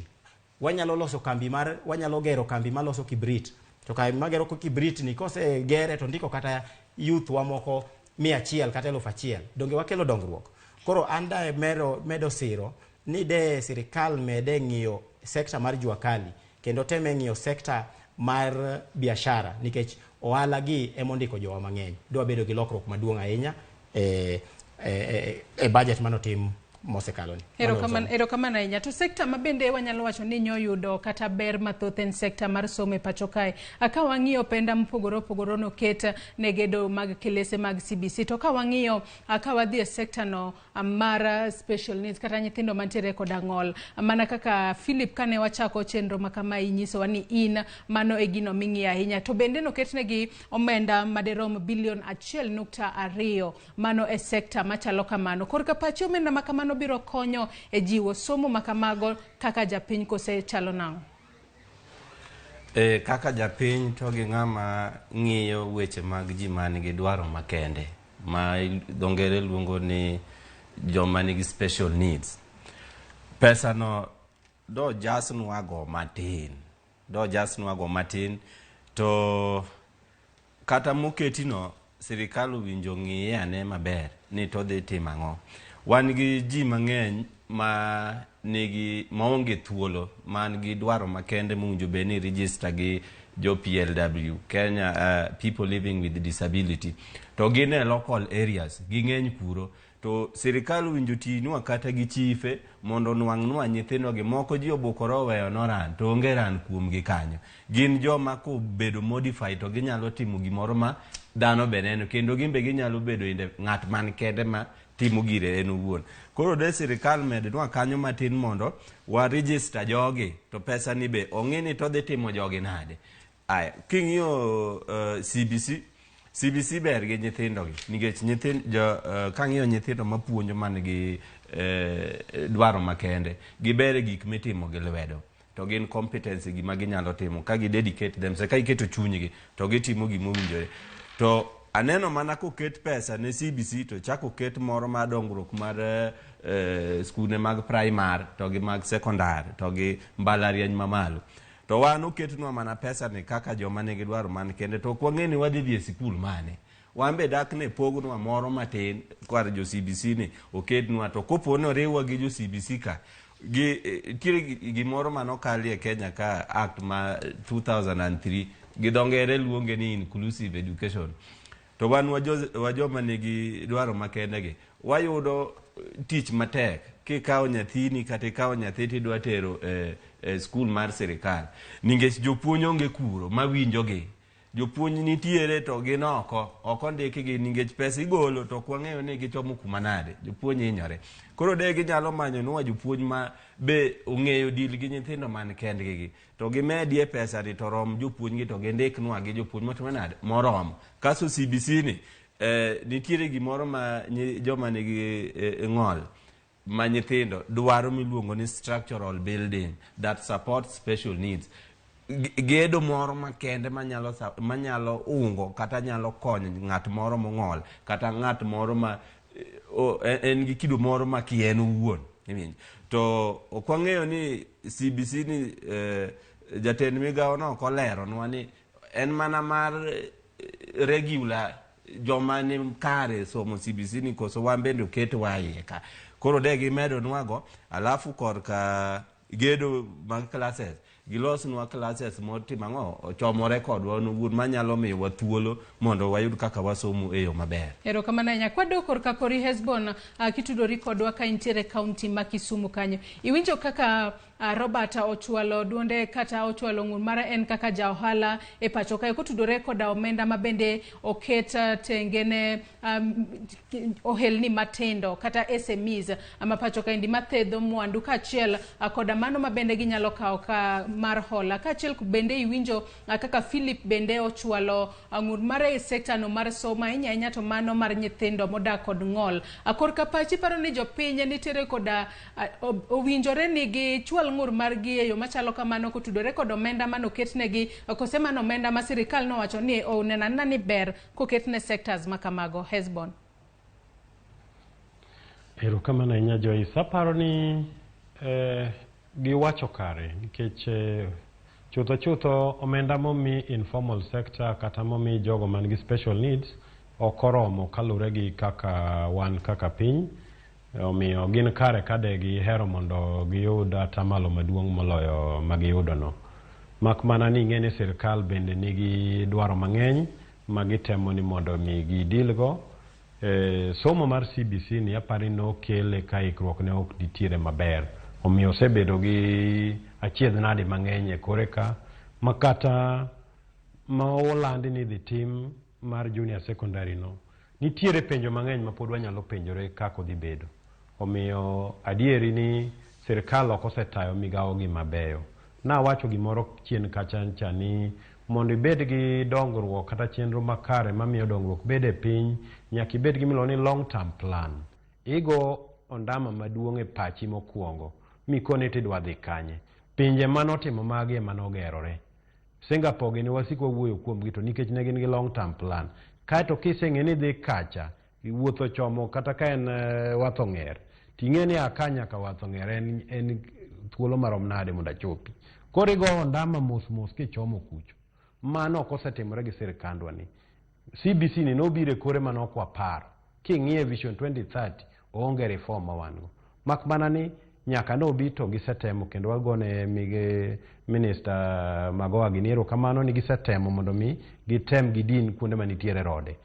wanyalo loso kambi mar, wanyalo gero kambi maloso kibrit, to kambi magero kibrit ni kosegere to ndiko kata youth wa moko 100 kata 1000, donge wakelo dongruok? Koro an da medo siro ni de sirikal mede ng'iyo sector mar jua kali kendo teme ng'iyo sector mar biashara, nikech ohala gi emondiko jowa mang'eny. Dwa bedo gi lokruok maduong' ahinya e budget manotim mosekalo ni. Erokamano ahinya. To sekta ma bende wanyalo wacho ni nyoyudo kata ber mathoth en sekta mar somo e pacho kae. Ka wang'iyo penda mopogore opogore noket ne gedo mag kilese mag CBC, to ka wang'iyo ka wadhi e sekta no mar special needs kata nyithindo mantiere koda ng'ol, mana kaka Philip kane wachako chenro ma kama inyisowa ni in mano e gino ming'iyo ahinya, to bende noketnegi omenda maderom bilion 1.2 mano e sekta machalo kamano. Korka pachi, omenda ma kamano biro konyo e jiwo somo ma kamago kaka japiny kose chalo nang'o? Kaka japiny to gi ng'ama ng'iyo weche mag ji man gi dwaro makende ma dho ngere luongo ni joma nigi special needs, pesa no do jasnwago matin, do jasnwago matin, to kata moketi no sirikal owinjo ng'iye ane maber ni to dhi timo ang'o. Wan gi ji mang'eny ma nigi maonge thuolo man gi dwaro makende mowinjo bed ni register gi jo PLW Kenya people living with disability to gin e local areas ging'eny kuro to sirikal owinjo tinwa kata gi chife mondo onwang'nwa nyithindogi moko ji obukore oweyo noran to onge ran kuomgi kanyo gin joma kobedo modified to ginyalo timo gimoro ma dhano be neno kendo gin be ginyalo bedo inde ng'at man kende ma timo gire en owuon koro de sirikal mednwa kanyo matin mondo wa register jogi to pesa ni be ong'e ni to dhi timo jogi nade aya king'iyo CBC CBC ber gi nyithindo gi nikech nyithind jo kang'iyo nyithindo mapuonjo man gi dwaro makende giber e gik mitimo gi lwedo to gin competency gima ginyalo timo ka gi dedicate themselves ka iketo chunygi to gitimo gima owinjore to aneno mana koket pesa ne CBC to chak oket moro mar dongruok mar skunde mag primary to gi mag secondary to gi mbalariany mamalo to wan oketnwa mana pesa ni kaka joma nigi dwaro man kende to ok wang'e ni wadhi dhi e sikul mane wan be dak ne pognwa moro matin kar jo CBC ni oketnwa to kopo ni oriwwa gi jo CBC ka gi nitiere gimoro manokalie Kenya ka act ma 2003 gi dho ngere luonge ni inclusive education to wan wa joma nigi dwaro makende gi wayudo tich matek kikawo nyathini kata ikawo nyathi tidwa tero e skul mar sirikal nikech jopuonj onge kuro mawinjogi jopuonj nitiere to gin oko ok ondikgi nikech pesa igolo to ok wang'eyo ni gichomo kuma nade jopuonj hinyore koro de ginyalo manyonwa jopuonj ma be ong'eyo deal gi nyithindo man kendgi gi to gimedie pesa ni to rom jopuonj gi to gindiknwa gi jopuonj motimo nade moromo kaso CBC ni nitiere gimoro ma joma nigi ng'ol ma nyithindo dwaro miluongo ni structural building that supports special needs gedo moro makende manyalo manyalo ungo kata nyalo konyo ng'at moro mong'ol kata ng'at moro ma en gi kido moro ma kia en owuon iwinjo to ok wang'eyo ni CBC ni jatend migawo no ok oleronwa ni en mana mar regular joma ni kare somo CBC ni koso wan bende oketwa iye ka koro de gimedonwago alafu korka gedo mag classes gilosnwa classes motimo ang'o ochomore kodwa wan owuon manyalo miyowa thuolo mondo wayud kaka wasomo e yo maber. Erokamano ahinya. Kwadok korka kori Hesbon, kitudori kodwa ka intiere kaunti ma Kisumu kanyo. Iwinjo kaka Robert ochwalo duonde kata ochwalo ng'ur mare en kaka ja ohala e pacho kae kotudore koda omenda ma bende oket tenge ne ohelni matindo kata SMEs ma pacho kaendi mathedho mwandu kaachiel koda mano ma bende ginyalo kawo ka mar hola. Kaachiel bende iwinjo kaka Philip bende ochwalo ng'ur mare e sekta no mar somo ahinya ahinya to mano mar nyithindo modak kod ng'ol. Korka pachi paro ni jopiny nitiere koda owinjore ni gichwal ng'ur margi e yo machalo kamano kotudore kod omenda manoketnegi kose mano omenda ma sirikal nowacho ni oneno anena ni ber koketne sectors makamago. Hesbon. Erokamano ahinya Joyce. Aparo ni giwacho kare nikech chutho chutho omenda momi informal sector kata momi jogo man gi special needs ok oromo kaluwore gi kaka wan kaka piny omiyo gin kare ka de gihero mondo giyud atamalo maduong' moloyo magiyudo no. Mak mana ni ing'e ni sirikal bende nigi dwaro mang'eny ma gitemo ni mondo mi gidil go. Somo mar CBC ni aparo ni nokele ka ikruok ne ok nitiere maber. Omiyo osebedo gi achiedh nade mang'eny e kore ka ma kata ma olandi ni idhi tim mar junior secondary no nitiere penjo mang'eny ma pod wanyalo penjore kaka odhi bedo. Omiyo adieri ni sirikal ok osetayo migawo gi mabeyo. Nawacho gimoro chien kacha cha ni mondo ibed gi dongruok kata chenro makare mamiyo dongruok bedo e piny nyaka ibed gi miluongo ni long term plan. Igo ondama maduong' e pachi mokwongo mikone tidwa dhi kanye. Pinje manotimo magi ema nogerore. Singapore gini wasik wawuoyo kuomgi to nikech ne gin gi long term plan. Kaeto kiseng'e ni idhi kacha, wuoth ochomo kata ka en wath ong'er, ting'e ni aka nyaka wath ong'er en thuolo marom nade mondo achopi. Koro igo ondama mos mos kichomo kucho. Mano ok osetimore gi sirikandwa ni. CBC ni nobiro e kore mane ok waparo. King'iye Vision 2030, Onge reform ma wan go. Mak mana ni nyaka nobi to gisetemo kendo wagone mige minister Magoha gini erokamano ni gisetemo mondo mi gitem gidin kuonde manitiere rode.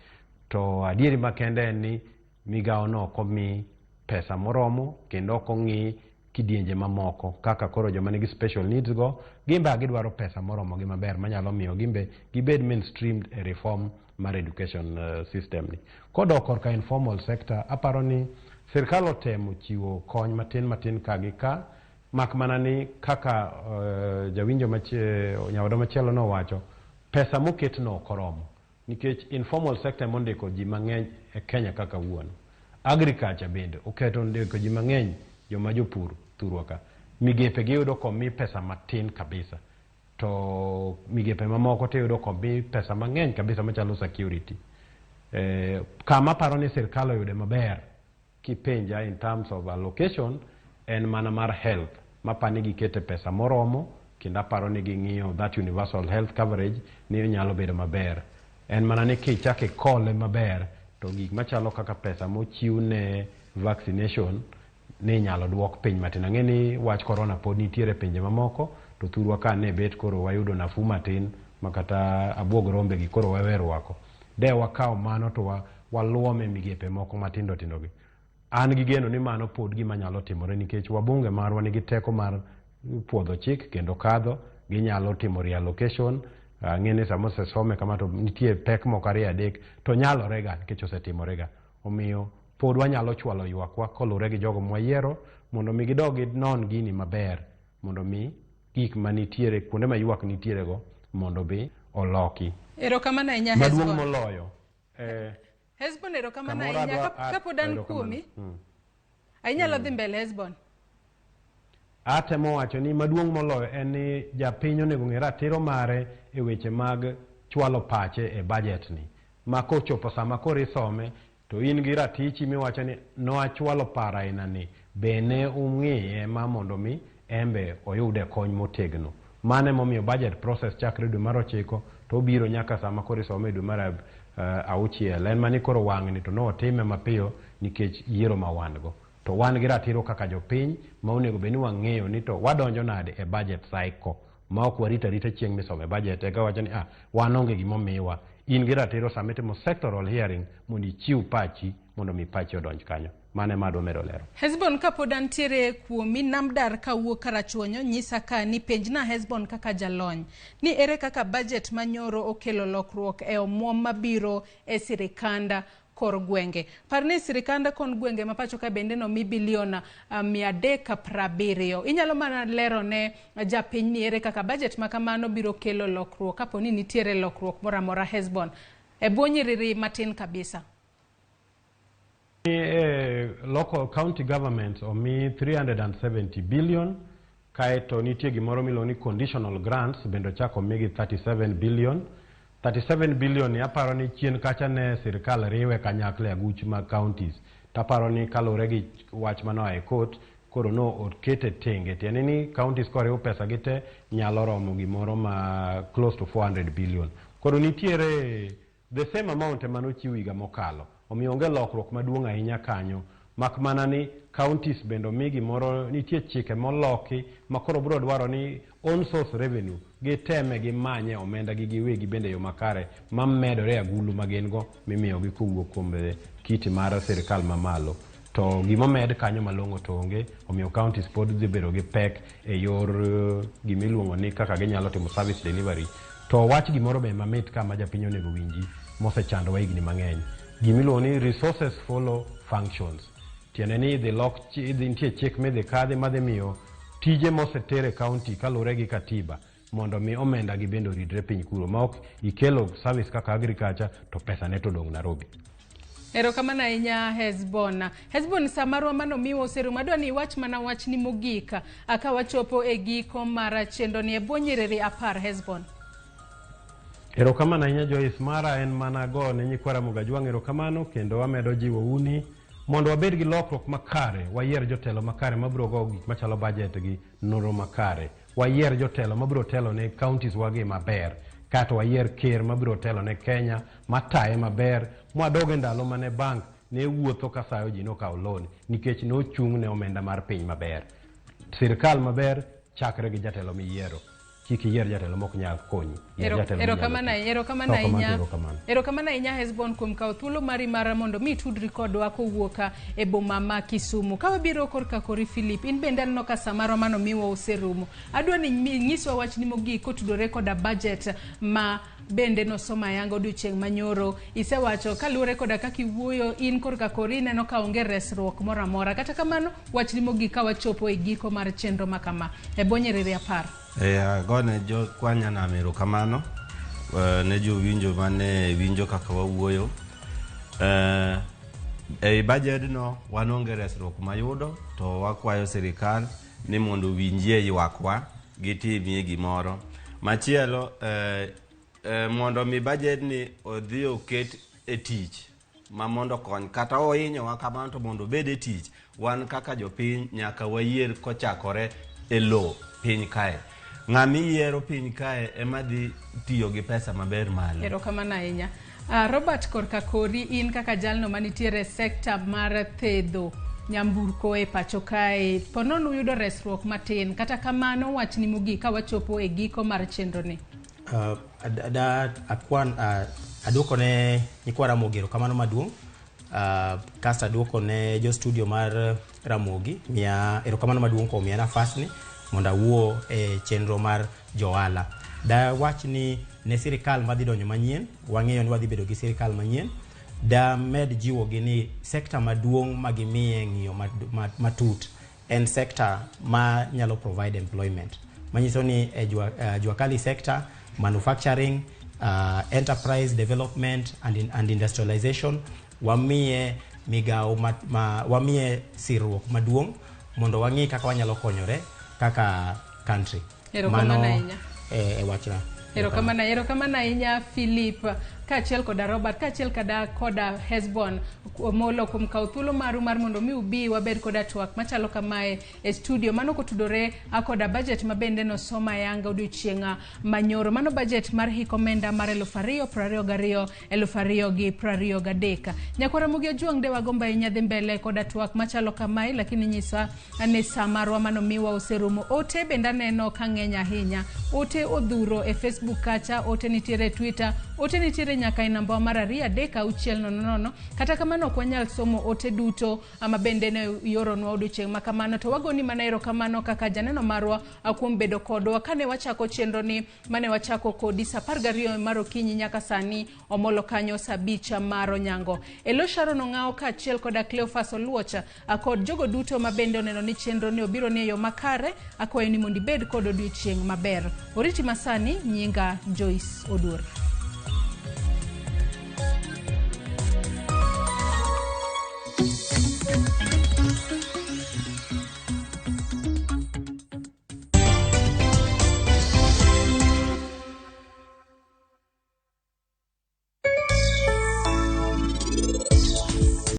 To adieri makende en ni migawo no ok omi pesa moromo kendo ok ong'i kidienje mamoko kaka koro joma nigi special needs go gimbe gidwaro pesa moromo gi maber manyalo miyo gimbe gibed mainstreamed e reform mar education system ni. Kodok korka informal sector, aparo ni sirkal otemo chiwo kony matin matin ka gi ka, mak mana ni kaka jawinjo nyawadwa machielo nowacho, pesa moket no ok oromo nikech informal sector mondiko ji mang'eny e Kenya kaka wuono. Agriculture bende oketo ndiko ji mang'eny joma jopur thurwa ka. Migepe giyudo komi pesa matin kabisa. To migepe mamoko tiyudo komi pesa mang'eny kabisa machalo security. Kama aparo ni sirkal oyude maber kipenja in terms of allocation en mana mar health mapani gikete pesa moromo kendo aparo ni ging'iyo that universal health coverage ni nyalo bedo maber. En mana ni kichako ikole maber to gik machalo kaka pesa mochiw ne vaccination ni inyalo duok piny matin. Ang'e ni wach corona pod nitiere e pinje mamoko to thurwa ka ne bet koro wayudo nafuu matin makata abuog rombe gi koro wawe rwako. De wakaw mano to waluome migepe moko matindo tindo gi. An gi geno ni mano pod gima nyalo timore nikech wabunge marwa nigi teko mar puodho chik kendo kadho, ginyalo timo reallocation. Ang'e ni sama osesome kama to nitie pek moko ariyo adek to nyalore ga nikech osetimore ga. Omiyo pod wanyalo chwalo ywakwa kolure gi jogo mwayiero mondo mi gidog ginon gini maber mondo mi gik manitiere kuonde ma ywak nitiere go mondo bi oloki. Erokamano ahinya Maduong' Hesbon. moloyo. Hesbon, erokamano Kamoro ahinya. Kapod an kuomi, inyalo dhi mbele Hesbon. Atemo wacho ni maduong' moloyo en ni japiny onego ng'e ratiro mare e weche mag chwalo pache e budget ni. Ma kochopo sama koro isome to in gi ratichi miwacho ni noachwalo paro aina ni bene ung'iye ma mondo mi embe oyude kony motegno. Mano emomiyo budget process chakre dwe mar 9 to obiro nyaka sama koro isome e dwe mar 6. En mani koro wang'ni to notime mapiyo nikech yiero ma wan go. To wan gi ratiro kaka jopiny ma onego bed ni wang'eyo ni to wadonjo nade e budget cycle ma ok warito arita chieng' misome budget eka wacho ni wan onge gimomiwa. In gi ratiro sama itimo sectoral hearing mondo ichiw pachi mondo mi pachi odonj kanyo. Mano ema adwa medo lero. Hesbon, kapod antiere kuomi, Namdar kawuok Karachuonyo nyisa ka ni penjna Hesbon kaka jalony ni ere kaka budget manyoro okelo lokruok e omuom mabiro e sirikanda kor gwenge. Par ni sirikanda kon gwenge ma pacho ka bende nomi bilion 370. Inyalo mana lero ne japiny ni ere kaka budget ma kamano biro kelo lokruok kapo ni nitiere lokruok moro amora Hesbon. E bwo nyiriri matin kabisa. Local county governments omi 370 billion kaeto nitie gimoro miluongo ni conditional grants bende ochako omigi 37 billion. 37 billion ni aparo ni chien kacha ne sirikal riwe kanyakla e aguch mag counties. Taparo ni kaluwore gi wach manoa e court koro no okete tenge tiende ni counties koriw pesa gi te nyalo romo gimoro ma close to 400 billion. Koro nitiere the same amount ema nochiw higa mokalo. Omiyo onge lokruok maduong' ahinya kanyo. Mak mana ni counties bende omi gimoro, nitie chike moloki ma koro biro dwaro ni own source revenue giteme gimanye omenda gi giwegi bende e yo makare mamedore e agulu ma gin go mimiyogi kowuok kuom kiti mar sirikal mamalo. To gimomed kanyo malong'o to onge, omiyo counties pod dhi bedo gi pek e yor gimiluongo ni kaka ginyalo timo service delivery. To wach gimoro be mamit ka ma japiny onego winji mosechandowa higni mang'eny. Gimiluongo ni resources follow functions. Tiende ni idhi lok, nitie chik midhi kadhi madhi miyo tije moseter e county kaluwore gi katiba mondo mi omenda gi bende oridre piny kuro ma ok ikelo service kaka agriculture to pesa ne to odong' Nairobi. Erokamano ahinya Hesbon. Hesbon, sa marwa mano miwa oserumo. Adwa ni iwach mana wachni mogik ka wachopo e giko mar chenro ni e bwo nyiriri 10 Hesbon. Erokamano ahinya Joyce. Mara en mana go ne nyikwa Ramogi Ajwang' erokamano kendo wamedo jiwo uni mondo wabed gi lokruok makare, wayier jotelo makare mabiro go gik machalo budget gi nonro makare, wayier jotelo mabiro telo ne counties wagi maber, kato wayier ker mabiro telo ne Kenya mataye maber, mwadog e ndalo mane bank ne wuotho ka sayo ji nokawo loan nikech nochung' ne omenda mar piny maber. Sirkal maber chakre gi jatelo miyiero. Kik iyier jatelo mok nyal konyi. Yier jatelo manyalo Erokamano konyi. erokamano Erokamano, ahinya. erokamano. Erokamano ahinya Hesbon kuom kawo thuolo mari mar mondo mi itudri kodwa kowuok e boma ma Kisumu. Ka wabiro korka kori Philip, in bende aneno ka samaro mano miwa oserumo. Adwa ni nyiswa wachni mogik kotudore koda budget ma bende nosoma ayanga odiochieng' manyoro. Isewacho kaluwore koda kaka iwuoyo in korka kori ineno ka onge resruok moro amora. Kata kamano wachni mogik ka wachopo e giko mar chenro ma kama. E bwo nyiriri 10. Agone jo Kwanyanam erokamano ne jowinjo mane winjo kaka wawuoyo. Ei bajedno wan onge resruok mayudo to wakwayo sirikal ni mondo owinjie ywakwa gitimie gimoro. Machielo mondo mi bajedni odhi oket e tich ma mondo okony kata ohinyowa kamano to mondo obed e tich wan kaka jopiny nyaka wayier kochakore e lo piny kae. Ng'ama iyiero piny kae ema dhi tiyo gi pesa maber malo. Erokamano ahinya. Robert korka kori in kaka jalno manitiere e sekta mar thedho nyamburko e pacho kae, ponono uyudo resruok matin, kata kamano wachni mogik ka wachopo e giko mar chenro ni. Da akwan aduoko ne nyikwa Ramogi erokamano maduong'. Kasto aduoko ne jo studio mar Ramogi miya erokamano maduong' kuom miya nafas ni mondo awuo e chenro mar johala. Da wach ni ne sirikal madhi donjo manyien, wang'eyo ni wadhi bedo gi sirikal manyien, da med jiwogi ni sekta maduong' ma gimiye ng'iyo matut en sekta ma nyalo provide employment. Manyiso ni e jua kali sector, manufacturing, enterprise development and industrialization, wamiye migawo wamiye sirruok maduong' mondo wang'i kaka wanyalo konyore kaka country. Erokamano Mano ahinya. e wachna. Erokamano, erokamano ahinya Philip kaachiel koda Robert kaachiel koda Hesbon Omolo kuom kawo thuolo maru mar mondo mi ubi wabed koda twak machalo kamae e studio. Mano kotudore koda budget ma bende nosoma ayanga odiochieng' manyoro. Mano budget mar hik omenda mar 2022 2023. Nyakwar Ramogi Ojwang' de wagombo ahinya dhi mbele koda twak machalo kamae, lakini nyisa ni sa marwa mano miwa oserumo. Ote bende aneno ka ng'eny ahinya. Ote odhuro e Facebook kacha, ote nitiere e Twitter, ote nitiere nyaka e namba mar 2 3 6 0 0. Kata kamano ok wanyal somo ote duto ama bende ne ioronwa odiochieng' ma kamano, to wagoni mana erokamano kaka janeno marwa kuom bedo kodwa kane wachako chenro ni mane wachako kodi sa 12 mar okinyi nyaka sani omolo kanyo sa 5 mar onyango. Elo Sharon Ong'ao kaachiel koda Cleophas Oluoch kod jogo duto ma bende oneno ni chenro ni obiro ni e yo makare, akwayo ni mondo ibed kod odiochieng' maber. Oriti masani, nyinga Joyce Oduor.